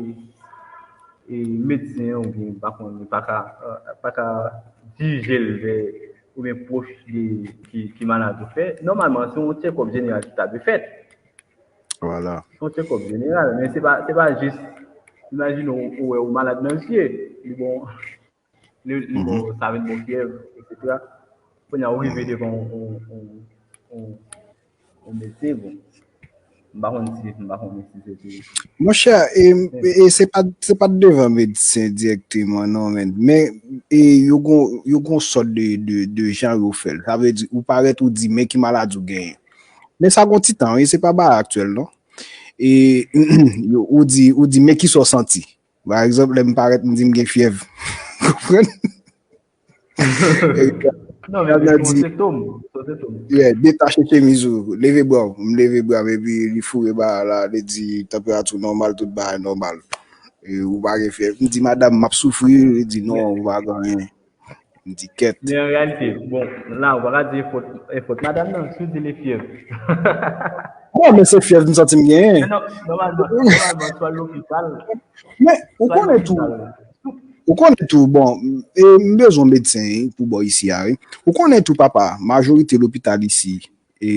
e, medsen an oubyen, pa konn, pa ka, e, pa ka dirije l vè, oubyen pwòch de, ki, ki malad ou fè, nòmalman, se yon tchekòp jeneral ki ta dwe fèt. Vwala. Se yon tchekòp jeneral, men se pa, se pa jis, imajine w, ou wè ou malad nan zye, li bon, li, li bon, sa vin bon fyèv, etsetera. Kounye a, ou rive devan yon, yon, yon, yon, yon medsen, bon. M pa konn si, m pa konnen si se te. Monchè, e, e se pa, se pa devan medsen dirèkteman, non, men, men e, yo gon, yo gon sòt de, de, de jan yo fè l. Sa vle di, ou parèt, ou di, men ki maladi ou genyen. Men sa gon ti tan, wi, se pa bagay aktyèl, non. E, yo, ou di, ou di, men ki sa w santi. Pa egzanp, lè m parèt, m di m gen fyèv. Konprann? Non, men se yon sentòm. Se yon sentòm. Yeah, detache chemiz ou. Leve bra w. M leve bra m, epi li foure bagay la, li di tanperati w nòmal, tout bagay nòmal. E ou pa gen fyèv. M di, madanm, m ap soufri. Li di, non, ou pa gen anyen. M di, kèt. Men an reyalite, bon, la, ou pa ka di e fòt, e fòt madanm nan, si w di li fyèv. Non, men se fyèv m santi m genyen. Men non, nòmalman, nòmalman, swa lopital. Men, ou konnen tou, ou konnen tou, bon, e, m bezwen medsen wi, pou bò isi a, wi. Ou konnen tou, papa, majorite lopital isi, e,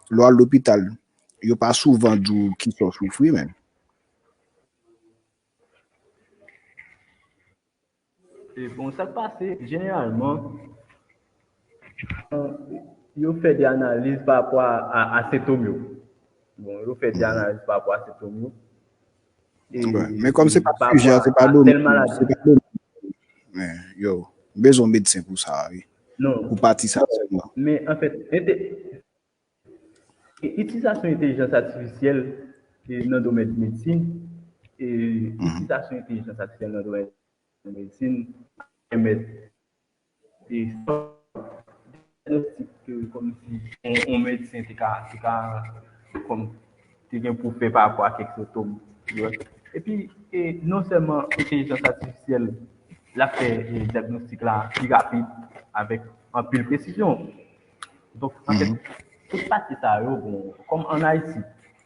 lè w al lopital, yo pa souvan di w kisa w soufri, men. E bon, sa k pase, jeneralman, yo fè de analiz pa rapò a, a, a sentòm yo. Bon, yo fè de analiz pa rapò a sentòm yo. E, men kòm se pa sijè, se pa domèn, se pa domèn. Men, yo, bezwen medsen pou sa, wi. Non. Pou pati sa sèlman. Men, anfèt, ente- E itilizasyon entèlijans atifisyèl e nan domèn medsin, e itilizasyon entèlijans atifisyèl nan domèn medsin pèmèt e diagnostik ke kòmsi yon, yon medsen te ka, te ka kòm te gen pou fè pa rapò a kèk sentòm. Epi, e non sèlman entèlijans atifisyèl la fè e diagnostik la pi rapid avèk anpil presizyon. Donk, anfèt, tout pati sa yo, bon, kòm ann Ayiti,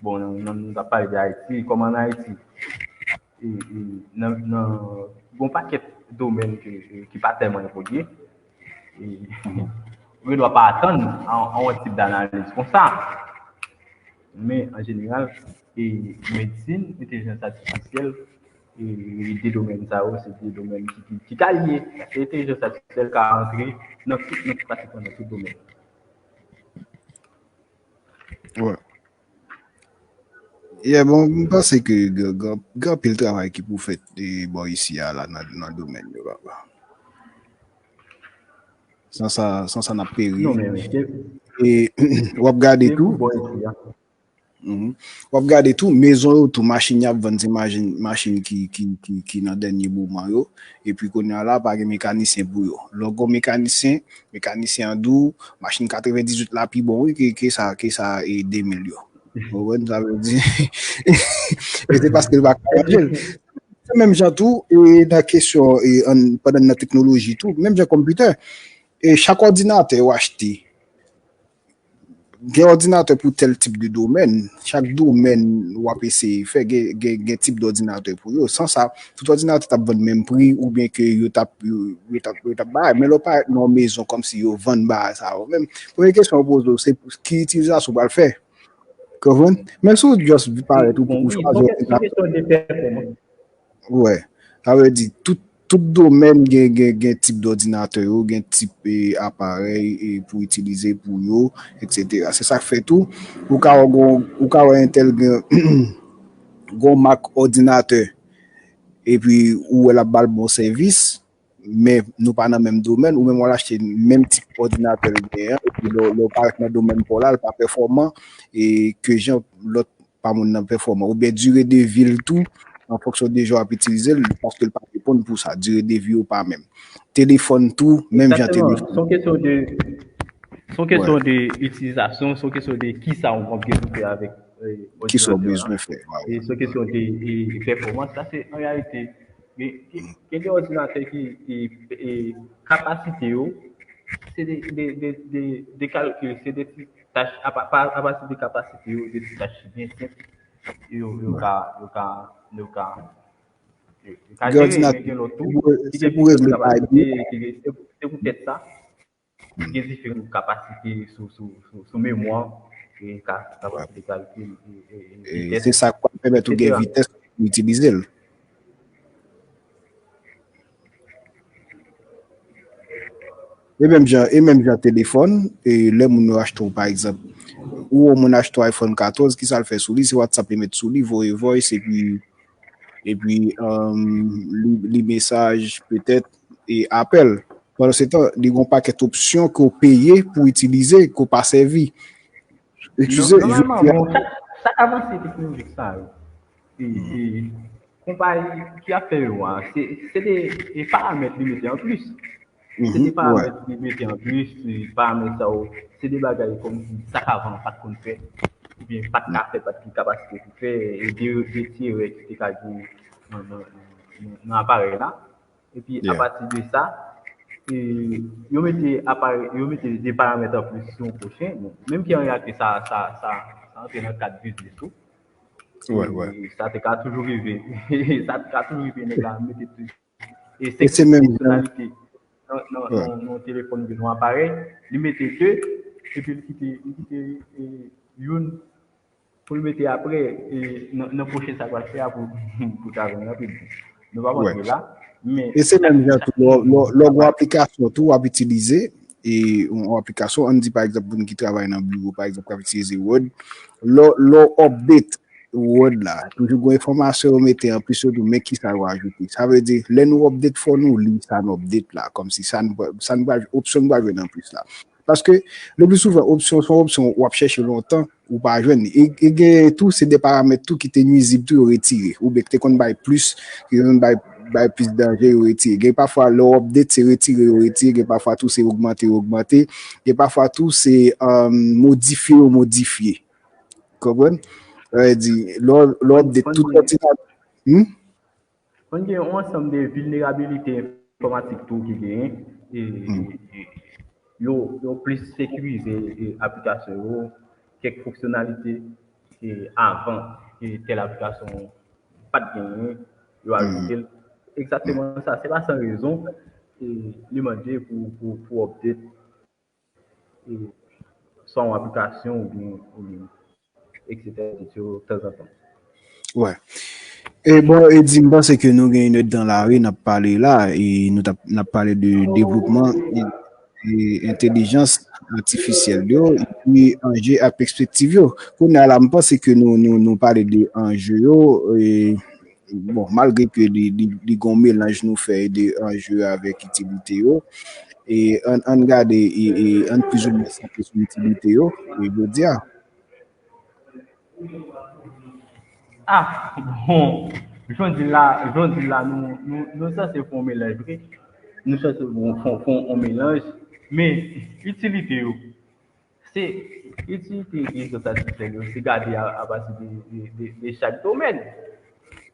bon, nan, nan, nou t ap pale de Ayiti, kòm ann Ayiti, e, e, nan, nan, gon pakèt domèn ke, e, ki pa tèlman evolye, e, ou gendwa pa atann a, a yon tip danaliz konsa. Men, an jeneral, e, medsin, entèlijans atifisyèl, e, de domèn sa yo, se de domèn ki, ki, ki ka lye. Paske entèlijans atifisyèl ka rantre nan tout, nan pratikman nan tout domèn. Wi. Yeah, bon, m panse ke gen, gen, gen anpil travay ki pou fèt e, bò isi a la nan, nan domèn yo, papa. San sa, san sa n ap peri. E w ap gade tou. W ap gade tou, mezon yo tou, machin y ap vann, se machin, machin ki, ki, ki, ki nan dènye moman yo. Epi kounye a la, pa gen mekanisyen pou yo. Lè w gen yon mekanisyen, mekanisyen an di w, machin katrevendizuit la pi bon, wi, ke, ke sa, ke sa e de mil yo. Ou konprann sa vle di? E se paske l pa ka ranje l. Se menm jan tou, e nan kesyon, e, pandan n nan teknoloji tou, menm jan konpitè, e chak òdinatè yo achte, gen òdinatè pou tèl tip de domèn. Chak domèn w ap eseye fè, gen, gen, gen tip dòdinatè pou yo. San sa, tout òdinatè t ap vann menm pri, oubyen ke yo t ap, yo, yo t ap, yo t ap bay. Men lè w parèt nan yon mezon kòmsi yo vann bagay sa yo menm, premye kesyon yo poze w, se ki itilizasyon w pral fè. Konprann? Men si w just parèt ou, ou chwazi òdinatè. Wè. Sa vle di, tout, tout domèn gen, gen, gen tip dòdinatè yo, gen tip e, aparèy e, pou itilize pou yo, etsetera. Se sa k fè tou, ou ka wè gon, ou ka wè entèl gen gon mak òdinatè, epi ou wè l ap ba l bon sèvis, men nou pa nan menm domèn, ou menm w al achte menm tip òdinatè l genyen an, epi lè, lè w parèt nan domèn pa w la, l pa pèfòman, e ke jan lòt pa moun nan pèfòman, oubyen dire de vi l tou, an fonksyon de jan w ap itilize l, paske l pa reponn pou sa, dire de vi yo pa menm. Telefòn tou, menm jan telefòn. Se yon kesyon de, se yon kesyon de itilizasyon, se yon kesyon de kisa w ap gen pou fè avèk e, òdinatè a. Kisa w bezwen fè. E se yon kesyon de e, pèfòmans. Sa se an reyalite, gen, gen, gen de òdinatè ki e, e, kapasite yo se de, de, de, de, de kalkil, se de ti tach, apa, pa, apati de kapasite yo, de ti tach byen senp, yo, yo ka, yo ka, yo ka, yo ka jere, men gen lòt tou, ki gen diferan kapasite, ki gen, se, se poutèt sa, gen diferan kapasite sou, sou, sou, sou memwa, e ka, kapasite kalkil, e, e, e vitès, se sa k pral pèmèt ou gen vitès pou itilize l. E menm jan, e menm jan telefòn, e lè moun yo achte w, pa egzanp, ou wè yon moun achte yon iPhone katòz, ki sa l fè sou li? Se WhatsApp li met sou li, voye voice, epi, epi, um, li, li mesaj, petèt, e apèl. Pandan se tan, li gen yon pakèt opsyon ke w peye pou itilize, ke w pa sèvi. Eskize, nòmalman, bon, chak, chak avanse teknolojik sa yo, e, e, konpayi ki ap fè yo a, se, se de, e paramèt li mete an plis. Se de paramèt li mete an plis, e paramèt sa yo, se de bagay kòmsi sa k avan an pa t konn fè, oubyen pa t ka fè, pa t gen kapasite pou fè, e de, de ti erè ki te ka gen nan, nan, nan, nan aparèy la. Epi, apati de sa, e, yo mete aparèy, yo mete de paramèt an plis sou yon pwochen. Bon, menm ki an reyalite, sa, sa, sa, sa antre nan kad biznis tou. E sa te ka toujou rive. Sa te ka toujou rive, nèg la mete tou. E se menm jan. Nan, nan, nan, nan telefòn gen yon aparèy, li mete de, epi li kite, li kite, e, youn pou l mete apre, e, nan, nan pwochen sa l pral fè a pou, pou ta vin rapid. Nou pa pral rive la, men. E se menm jan tou, lè, lè, lè w gen yon aplikasyon tou w ap itilize, e yon aplikasyon, ann di pa egzanp, moun ki travay nan biwo, pa egzanp, k ap itilize Word, lè, lè w update Word la, toujou gen enfòmasyon yo mete an plis yo tou, men ki sa yo ajoute. Sa vle di, lè nou update, fò nou li sa n update la, kòmsi sa n, sa n pral, opsyon n pral jwenn an plis la. Paske, le pli souvan, opsyon, se yon opsyon w ap chèche lontan, ou pa jwenn li. E, e gen tou, se de paramèt tou ki te nwizib tou, yo retire. Oubyen ki te konn bay plis, ki te konn bay, bay plis danje, yo retire. Gen pafwa, lè w update, se retire, yo retire. Gen pafwa tou, se ogmante, yo ogmante. Gen pafwa tou, se, um, modifye, yo modifye. Konprann? Sa vle di, lè w, lè w update tout òdinatè. Hmm? Konn gen yon ansanm de vilnerabilite enfòmatik tou ki genyen, e, e, e yo, yo plis sekirize, e, aplikasyon yo, kèk fonksyonalite, e, avan, e, tèl aplikasyon pa t genyen, yo ajoute l. Egzakteman sa, se pa san rezon, e, li mande pou, pou, pou update, e, swa yon aplikasyon oubyen, oubyen etsetera, yo tanzantan. Wè. E bon, Eddy, m panse ke nou gen yon èdtan la, wi, n ap pale la, e nou t ap, n ap pale de devlopman e, e entèlijans atifisyèl yo, epi anje ak pèspektiv yo. Kounye a la, m panse ke nou, nou, nou pale de anje yo, e, bon, malgre ke li, li, li gen yon melanj nou fè de anje avèk itilite yo, e ann, ann gade, e, e ann plizoumwen santre sou itilite yo, e jodi a. Ah, bon, jodi la, jodi la, nou, nou, nou sanse fè yon melanj vre. Nou sanse fè, fè, fè yon melanj, men itilite yo, se itilite entèlijans atifisyèl yo, se gade a, apati de, de, de, de chak domèn.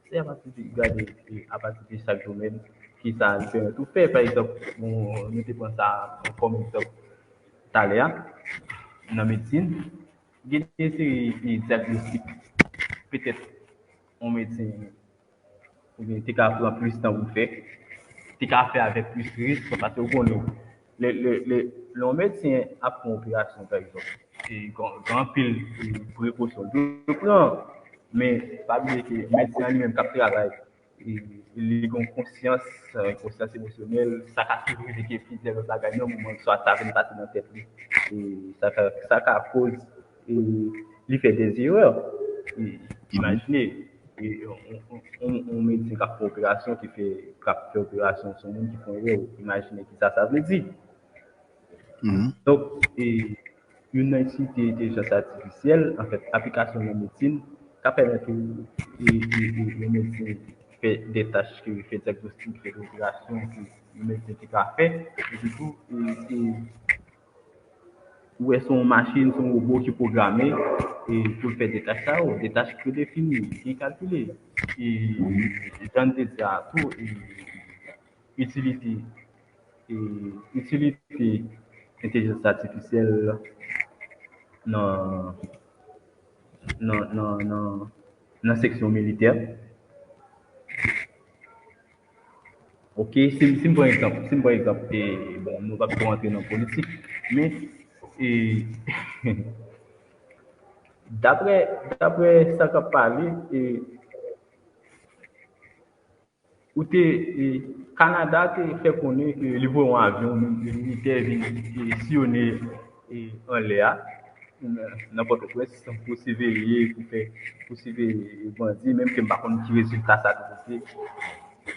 Se apati de, gade, e, apati de chak domèn, ki sa li pèmèt ou fè. Pa egzanp, bon, nou te pran sa kòm egzanp talè a, nan medsin, gen de seri, e, dyagnostik, petèt, yon medsen oubyen te ka pran plis tan pou fè, te ka fè avèk plis risk, paske ou konnen, lè, lè, lè, lè yon medsen ap fè yon operasyon, pa egzanp, e gen, gen anpil, e, prekosyon l dwe pran, men pa bliye ke medsen an li menm k ap travay, e, li gen yon konsyans, e, konsyans emosyonèl, sa ka toujou rive gen plizyè lòt bagay nan moman, swa sa vin pase nan tèt li, e sa ka, sa ka koz, e, li fè dèzerè. E, imajine, e, on, on, on, on medsen k ap fè operasyon, ki fè, k ap fè operasyon sou moun ki fè yon erè, imajine ki sa sa vle di. Donk, e, youn nan itilite entèlijans atifisyèl, anfèt, aplikasyon nan medsin, ka pèmèt ou, e, e, e, yon medsen fè de tach, ke fè dyagnostik, fè de operasyon, ke yon medsen te ka fè, epi tou, e, e, ou wè se yon machin, se yon wobo ki pwograme, e, pou l fè de tach sa yo, de tach predefini, byen kalkile. E, jan n te di a tou, e, itilite, e, itilite entèlijans atifisyèl nan nan nan nan nan seksyon militè. Ok, si si m pran egzanp, si m pran egzanp, e, bon, nou p ap twò antre nan politik, men e, daprè daprè sa k ap pale, e, ou te e, Kanada te fè konnen ke li voye yon avyon militè vin e, siyone e, anlè a nan Pòtoprens pou siveye, pou fè pou siveye bandi, menm ke m pa konn ki rezilta sa te pote.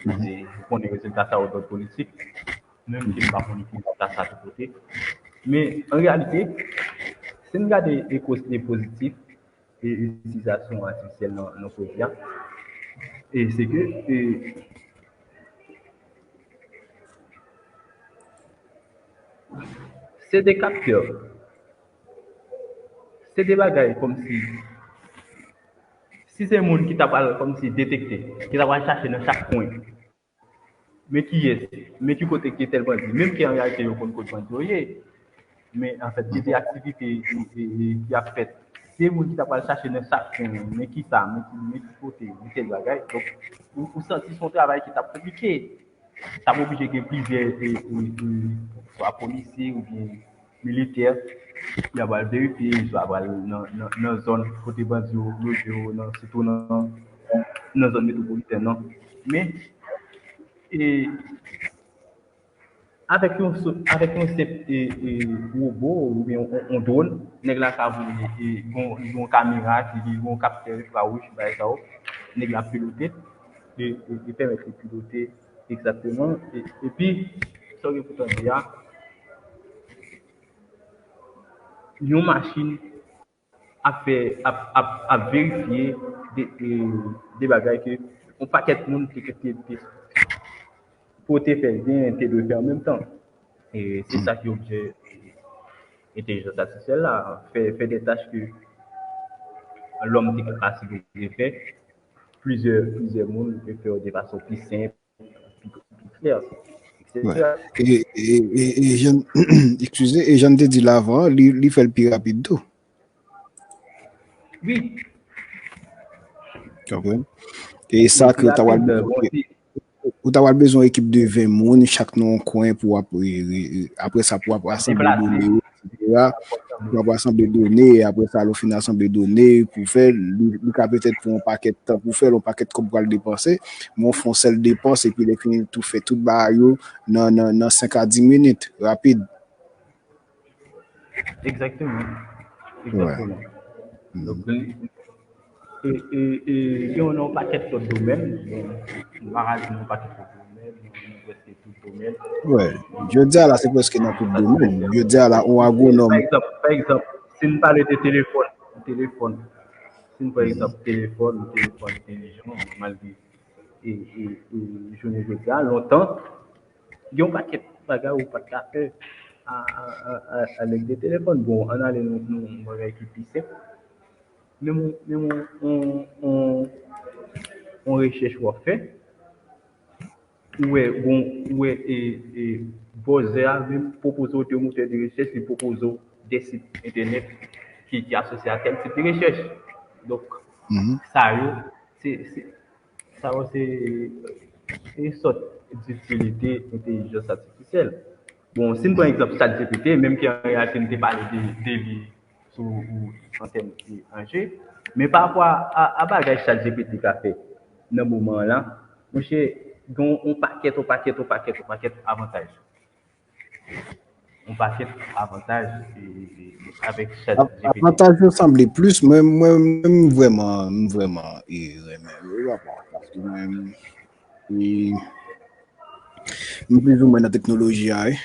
Paske ou konnen rezilta sa yo dòt politik, menm ke m pa konn ki rezilta sa te pote. Men an reyalite, si n gade e kote pozitif, e itilizasyon atifisyèl nan, nan koze a, e se ke e, se de kaptè, se de bagay kòmsi, si se moun ki ta pral kòmsi detekte, ki ta pral chache nan chak kwen, men kiyès, men ki kote ki tèl bandi, menm ke an reyalite yo konn kot bandi yo ye. Men anfèt, se de aktivite e, e, e, ki ap fèt. Se moun ki ta pral chache nan chak kwen, men ki sa, men ki, men ki kote, men tèl bagay. Donk, ou, ou santi se yon travay ki t ap konplike. Sa ap oblije gen plizyè, e, e, e, swa polisye oubyen militè, y ap al verifye, y ap al nan, nan, nan zòn kote bandi yo loje yo, nan, sitou nan, nan zòn metwopolitèn nan. Men, e, avèk yon, so- avèk yon senp e, e, wobo oubyen yon, yon dwòn, nèg la ka voye, e, yon, yon kamera, ki gen yon kaptè enfrawouj, bagay sa yo, nèg la pilote, e, e, e pèmèt li pilote egzakteman, e, epi, sa w gen pou tande a, yon machin ap fè, ap, ap, ap verifye de, de, de bagay ke yon pakèt moun te, te, te, pou te fè l byen, te dwe fè an menm tan. E se sa ki objè entèlijans atifisyèl la, fè, fè de tach ke lòm te ka sipoze fè, plizyè, plizyè moun te fè yo de fason pi senp, pi, pi klè, Wè. etsetera. E, e, e, e jan, eskize, e jan te di la avan, li, li fè l pi rapid tou. Wi, Konprann? E sa pi ke ta pral rapid, bon, bezwen, si, ou ta pral bezwen ekip de ven moun, chak nan yon kwen pou ap, e, e, e, apre sa pou ap rasanble deplase, done yo, etsetera. Pou ap rasanble done, apre sa, lè w fin rasanble done, pou fè, li, li ka petèt pran yon pakèt tan pou fè l, yon pakèt kòb pral depanse, men w fè yon sèl depans, epi lè fini tou fè tout bagay yo nan, nan, nan senk a dis minit, rapid. Egzakteman. Wè. Egzakteman. Donk, e, e, e, e gen yon pakèt lòt domèn, bon, m pa ka di yon pakèt lòt domèn, nan prèske tout domèn. Wè. Jodi a la, se prèske nan tout domèn. Jodi a la, yon agwonòm. Pa egzanp, pa egzanp, si n pale de telefòn, telefòn, si n pran egzanp telefòn, telefòn entèlijan, malgre e, e, e jounen jodi a, lontan, gen yon pakèt bagay ou pa t ka fè a, a, a, a, avèk de telefòn. Bon, ann ale nan, nan yon bagay ki pi senp. Menm yon, menm yon, yon, yon, yon rechèch w ap fè, ou wè, bon, ou wè, e, e, bòzè a menm pwopoze w de motè de rechèch, li pwopoze w de sit entènèt ki, ki asosye a tèl tip de rechèch. Donk, Mhm. sa yo, se, se, sa yo se, se sòt ditilite entèlijans atifisyèl. Bon, si n pran egzanp ChatGPT, menm ke an reyalite n te pale de, de li sou ou an tèm de anje, men pa rapò a, a, a bagay ChatGPT ka fè nan moman an la, monchè, gen yon pakèt, yon pakèt, yon pakèt, yon pakèt avantaj. Yon pakèt avantaj e, e, e, avèk Av- ChatGPT. Avantaj yo sanble plis, mwen, mwen, mwen, m vrèman, m vrèman e, renmen yo, wi, papa. Paske mwen, e, m plizoumwen nan teknoloji a, wi.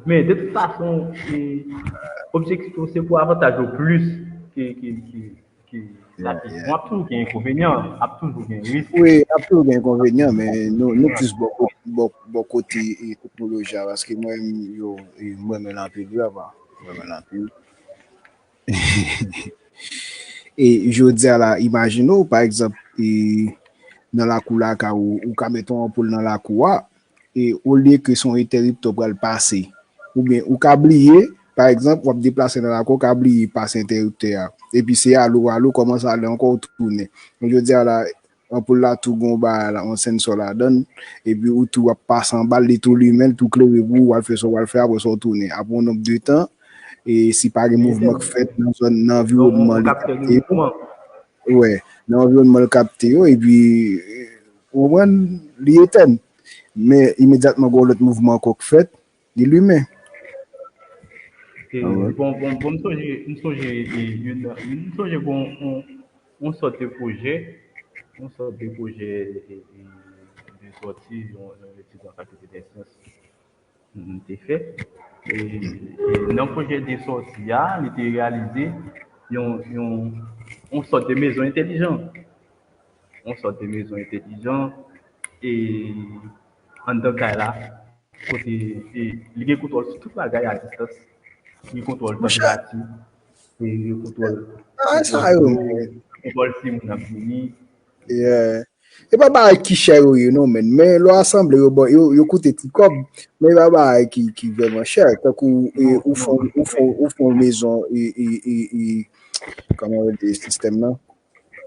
Men, de tout fason, e, objektif yo se pou avantaj yo plis ke, ke, ke, ke Yeah, satis. yeah. Bon, ap toujou gen enkonvenyan, ap toujou gen risk. Wi, ap toujou gen enkonvenyan, men nou, nou plis bò, kot- bò, bò kote e, teknoloji a, paske mwen, yo, e, mwen renmen l anpil, wi, papa. Mwen renmen l anpil. E jodi a la, imajine w, pa egzanp, e, nan lakou lakay ou, ou ka mete yon anpoul nan lakou a, e, olye ke se yon entèriptè w pral pase. Oubyen ou ka bliye, pa egzanp, w ap deplase nan lakou, ou ka bliye pase entèriptè a. Epi se ale w ale, ou kòmanse ale ankò, ou tounen. Donk, jodi a la, anpoul la tou gen yon bagay la, yon sensò ladan l, epi ou tou w ap pase anba l, li tou limen, li tou klere pou ou, w al fè sa w al fè, apre sa w tounen. Apre yon nonb de tan, e si pa gen mouvman k fèt nan zòn, nan anviwònman li kapte yo, wè, nan anviwònman l kapte yo, epi, ou konprann, li etèn. Men imedyatman gen yon lòt mouvman ankò k fèt, li limen. E, bon, bon, bon, m sonje, m sonje, e, youn nan, m sonje gen yon, yon, yon sòt de pwojè, yon sòt de pwojè, e, e, de sòti, yon, yon etid nan fakilte dè syans m te fè. E, e nan pwojè de sòti a, li te reyalize yon, yon, yon sòt de mezon entèlijan. Yon sòt de mezon entèlijan, e, anndan kay la, kote, e, li gen kontwòl sou tout bagay a distans. Li gen kontwòl tanperati, e, li gen kontwòl, kontwòl si moun ap vini. E pa bagay ki chè yo ye non, men, men lè w asanble yo, bon, yo, yo koute ti kòb, men e pa bagay ki, ki vrèman chè. Tankou, e, ou fè, ou fè, ou fè yon mezon, e, e, e, e, kòman yo rele sistèm nan?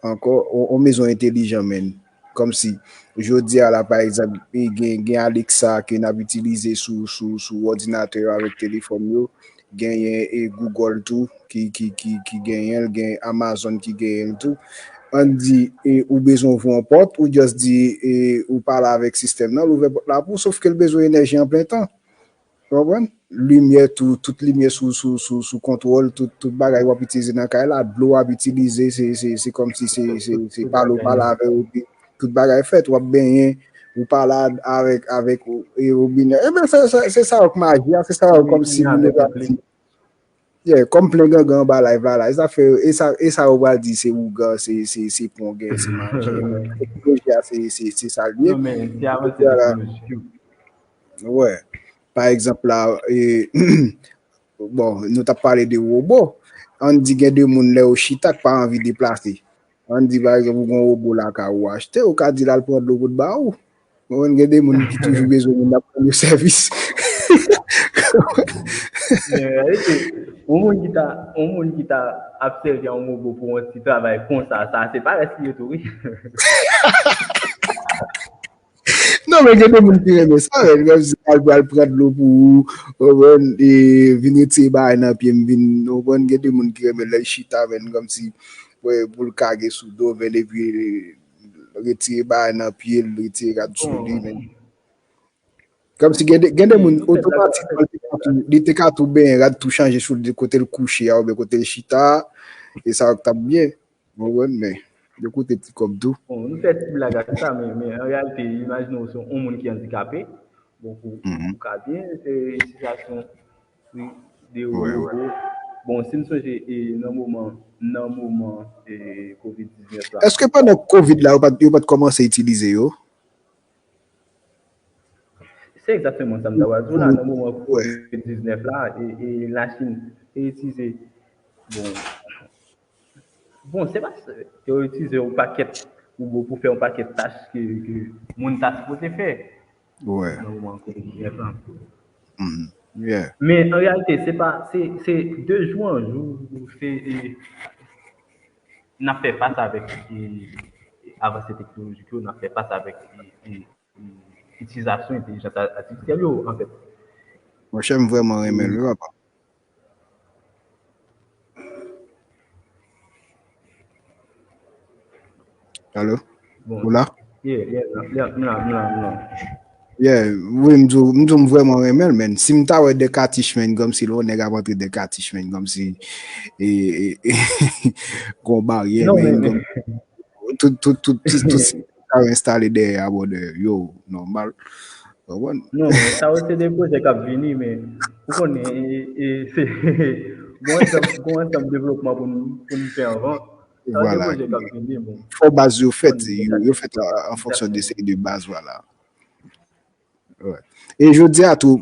Ankò, yon, yon mezon entèlijan, men. Kòmsi, jodi a la, pa egzanp, e gen, gen Alexa ke n ap itilize sou, sou, sou òdinatè yo avèk telefòn yo. Genyen, e, Google tou, ki, ki, ki, ki genyen l, gen Amazon ki genyen l tou. Ann di, e, ou bezwen ouvri yon pòt, ou just di, e, ou pale avèk sistèm nan, l ouvè pòt la pou ou, sof ke l bezwen enèji an plen tan. Ou konprann? Limyè tou, tout limyè sou, sou, sou, sou kontwòl, tout, tout bagay w ap itilize nan kay la, dlo w ap itilize, se, se, se kòmsi se, se, se pale w pale avè w, epi tout bagay fèt, w ap benyen, ou pale avèk, avèk, e, wobinè. Ebyen, se, se, se sa yo k maji a, se sa yo kòmsi moun yo pral di. Yeah, kòm plen gangan anba live la, la. E sa fè, e sa, e sa yo pral di se ougan, se, se, se pongen, se manje. Teknoloji a, se, se, se sa l ye. Non, men, se avanse teknolojik yo. Wè. Pa egzanp la, e, bon, nou t ap pale de wobo. Ann di gen de moun lè yo chita k pa anvi deplase. Ann di, pa egzanp, ou gen yon wobo lakay ou achte, ou ka di l al pran dlo pou l ba ou. Ou konprann, gen de moun ki toujou bezwen moun ap rann yo sèvis. Yon moun ki ta, yon moun ki ta ap sèvi a yon wobo pou yon ti travay konsa, sa se parès li ye tou, wi. Non, men gen de moun ki renmen sa, men, kòmsi al pral pran dlo pou ou, ou konprann, e vin retire bagay nan pye m, vin, ou konprann, gen de moun ki renmen lè l chita, men, kòmsi, wè, pou l kage sou do, men, epi retire bagay nan pye l, retire rad sou li, men. Kòmsi gen de, gen de moun, otomatikman, li te ka tou, li te ka tou benyen, rad tou chanje sou li, kote l kouche a, oubyen kote l chita a, e sa yo k t ap byen. Ou konprann, men yo koute ti kòb tou. Bon, nou fè ti blag ak sa, men, men an reyalite, imajine w se yon moun ki andikape. Bon, pou, pou ka byen, se sitiyasyon de wobo. Bon, si n sonje, e, nan moman, nan moman, e, kovid diznèf la. Èske pandan kovid la, yo pa t, yo pa t kòmanse itilize yo? Se egzakteman sa m ta pral di w la, nan moman kovid diznèf la, e, e Lachin te itilize, bon, bon, se pa, yo itilize yon pakèt, pou, pou fè yon pakèt tach ke, ke moun ta sipoze fè. Nan moman kovid diznèf la. Men an reyalite, se pa, se, se de jou an jou, se, e, n ap fè fas avèk, e, avanse teknolojik yo, n ap fè fas avèk, e, e, itilizasyon entèlijans atifisyèl yo, anfèt. Monchè, m vrèman renmen l, wi, papa. Alo? Ou la? Yeah, yeah, m la, m la, m la, m la. Yeah, wi, m di w, m di w m vrèman renmen l, men. Si m ta wè Dekatich, men, kòmsi lè yon nèg ap antre Dekatich, men, kòmsi, e, e, e, gon baryè, men, tout, tout, tout, tout, tout sa yo enstale dèyè a, brother, yo, nòmal. Ou konprann? Non, men sa yo se de pwojè k ap vini, men ou konnen, e, e, se, gon ansanm, gon ansanm devlopman pou n, pou n fè anvan. Sa yo se pwojè k ap vini, men. Fò baz yo fèt, yo, yo fèt an, an fonksyon de seri de baz, vwala. E jodi a tou,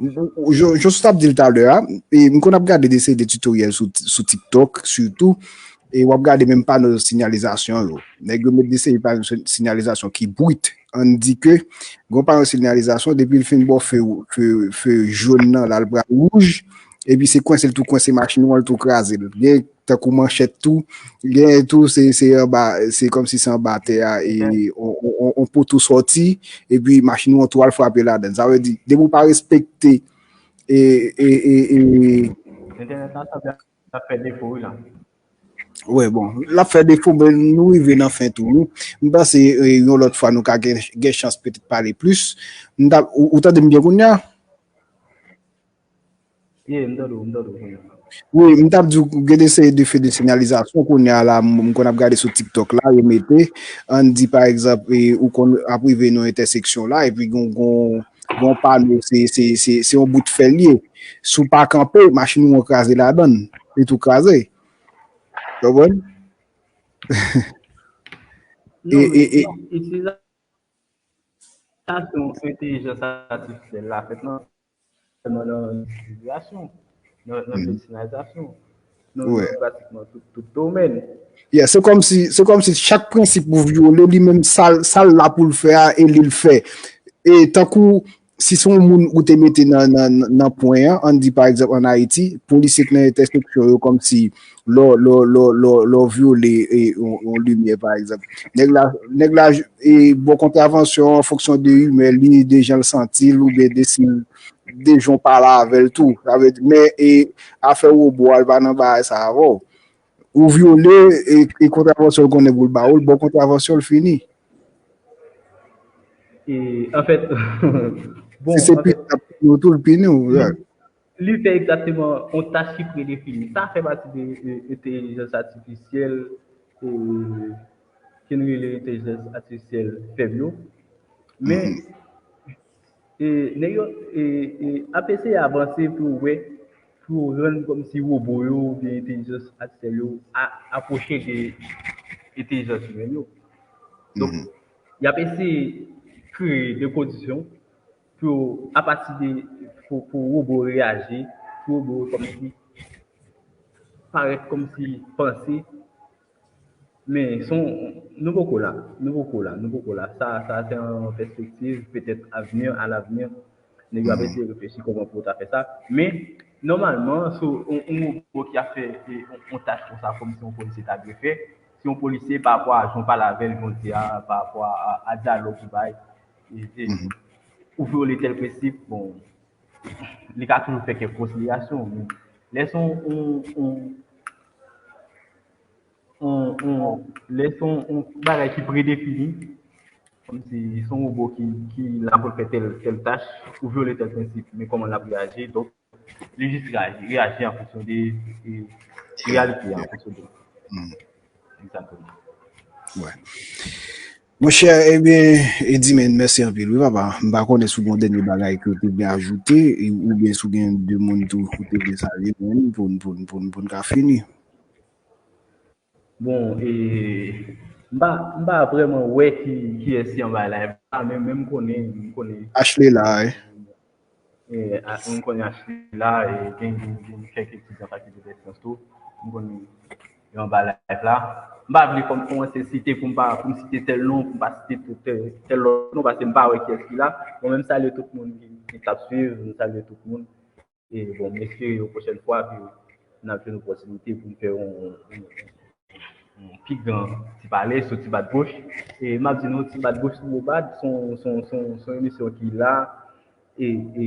jan w t ap di l talè a, e m konn ap gade de seri de tutoriel sou, sou TikTok, sitou, e w ap gade menm pano sinyalizasyon yo. Nèg yo met de seri pano sinyalizasyon ki brit. Ann di ke gen yon pano sinyalizasyon, depi l fin ba w fe, fe, fe jòn nan, la l pral wouj, epi se kwense l tou kwense machin ou an, l tou kraze l. Gen tankou manchèt tou, gen tou se, se anba, se kòmsi se anba tè a, e on, on, on, on poto sòti, epi machin ou an tou al frape ladan. Sa vle di, depi w pa respekte, e, e, e, e, Entènèt la sanble ap fè defo wi la. Wi, bon, l ap fè defo, men nou rive nan fen tou wi. M panse, e, yon lòt fwa nou ka gen, gen chans petèt pale plis. M t ap, ou, ou tande m byen kounye a? Yeah, m tande w, m tande w kounye a. Wi, m t ap di w gen de seri de fe de sinyalizasyon kounye a la, m, m konn ap gade sou TikTok la, yo mete, ann di pa egzanp, e, ou konn ap rive nan entèseksyon la, epi gen, gen, gen yon pano, se, se, se, se yon bout fè l ye. Si w pa kanpe, machin ou an kraze ladan l, li tou kraze. Konprann? E, Non, e, e, men itilizasyon entèlijans atifisyèl la fèt nan sèlman nan itilizasyon, nan, nan Mhm. pèsonalizasyon, nan, Wi. nan pratikman tout, tout domèn. Yeah, se kòmsi, se kòmsi chak prensip ou vyole, li menm sa l, sa l la pou l fè a, e li l fè. E tankou si se yon moun ou te mete nan, nan, nan pwen an, ann di pa egzanp ann Ayiti, polisye k nan entèseksyon yo kòmsi lè w, lè w, lè w, lè w, lè w vyole e, yon, yon limyè pa egzanp. Nèg la, nèg la e, ba w kontravansyon an fonksyon de imè li, de jan l santi l, oubyen de si l, de jan w pale avè l tou. Sa vle di, men e, afè wobo a, l pa nan bagay sa avè w. Ou vyole e, e kontravansyon l konnen pou l ba ou, l ba w kontravansyon l fini. E, anfèt, bon, Si se anfèt, pini, l ap pini w tou, l pini w. Yeah. Li fè egzakteman yon tach ki predefini. Sa fè pati de e, entèlijans atifisyèl e, ke nou rele entèlijans atifisyèl fèb yo. Men, Mhm. e, nèg yo e, e, ap eseye avanse pou wè, pou rann kòmsi wobo yo oubyen entèlijans atifisyèl yo a, apwoche de entèlijans imèn yo. Donk, Mhm. y ap eseye kreye de kondisyon pou, apati de, pou, pou wobo reyaji, pou wobo kòmsi parèt kòmsi panse. Men son, nou poko la, nou poko la, nou poko la. Sa, sa se an pèspektiv, petèt avni, a lavni, nèg yo ap Mhm. eseye reflechi kòman pou yo ta fè sa. Men, nòmalman, sou yon, yon wobo ki ap fè e, yon, yon tach konsa, kòmsi yon polisye ta dwe fè, si yon polisye, pa rapò a jan w pale avè l jodi a, pa rapò a, a, a dyalòg ou bay, e, e, Mhm. ou vyole tèl prensip, bon, li ka toujou fè kèk konsilyasyon, men lè se yon, yon, yon, yon, yon, lè se yon, yon bagay ki predefini, kòmsi se yon wobo ki, ki la pou l fè tèl, tèl tach, ou vyole tèl prensip, men kòman l ap reyaji, donk, li jis reyaji, reyaji an fonksyon de, de reyalite, an fonksyon de. Mhm. Egzakteman. Wè. Monchè, ebyen, Edimen, mèsi anpil, wi, papa. M pa konnen si w gen yon dènye bagay ke w te vle ajoute, e, oubyen si w gen de moun tou ou te vle salye, men, pou n, pou n, pou n, pou n ka fini. Bon, e, m pa, m pa vrèman wè ki, kiyès ki anba live la, men, men m konnen, m konnen. Ashley la, wi. E, a, m konnen Ashley la, e, gen, gen, gen kèk etidyan fakilte dè syans tou. M konnen yo anba live la. M pa vle kòm kòmanse site pou m pa, pou m site tèl non, pou m pa site tèl, tèl lòt non, paske m pa wè kiyès ki la. Bon, men m salye tout moun ki, ki t ap swiv, m salye tout moun. E bon, m espere yon pwochèn fwa ke n ap jwenn opòtinite pou n fè yon, yon, yon pi gran ti pale sou Ti Bat Bouch. E m ap di nou, Ti Bat Bouch sou Bobad, se yon, se yon, se yon, se yon emisyon ki la. E, e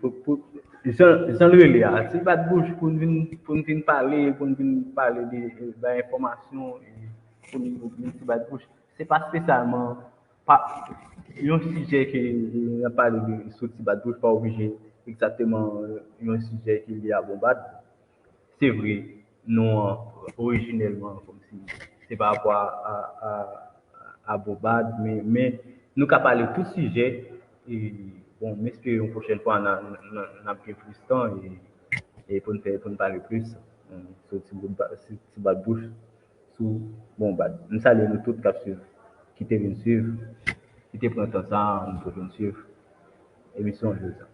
pou, pou, jan, jan l rele a, Ti Bat Bouch pou n vin, pou n vin pale, pou n vin pale de, de bay enfòmasyon, e pou n vin Ti Bat Bouch. Se pa espesyalman pa, yon sijè ke n ap pale de sou Ti Bat Bouch pa oblije egzakteman yon sijè ki lye a Bobad. Se vre, non an, orijinèlman, kòmsi se pa rapò a, a, a, a Bobad, men, men nou ka pale tout sijè. E, bon, m espere yon pwochèn fwa n a, n a, n ap gen plis tan e, e pou n fè, pou n pale plis, e, sou Ti Bout Ba-, Ti, Ti Bat Bouch, sou Bobad. M salye nou tout k ap swiv, ki te vin swiv, ki te pran tan sa a, nou pou vin swiv emisyon jodi a.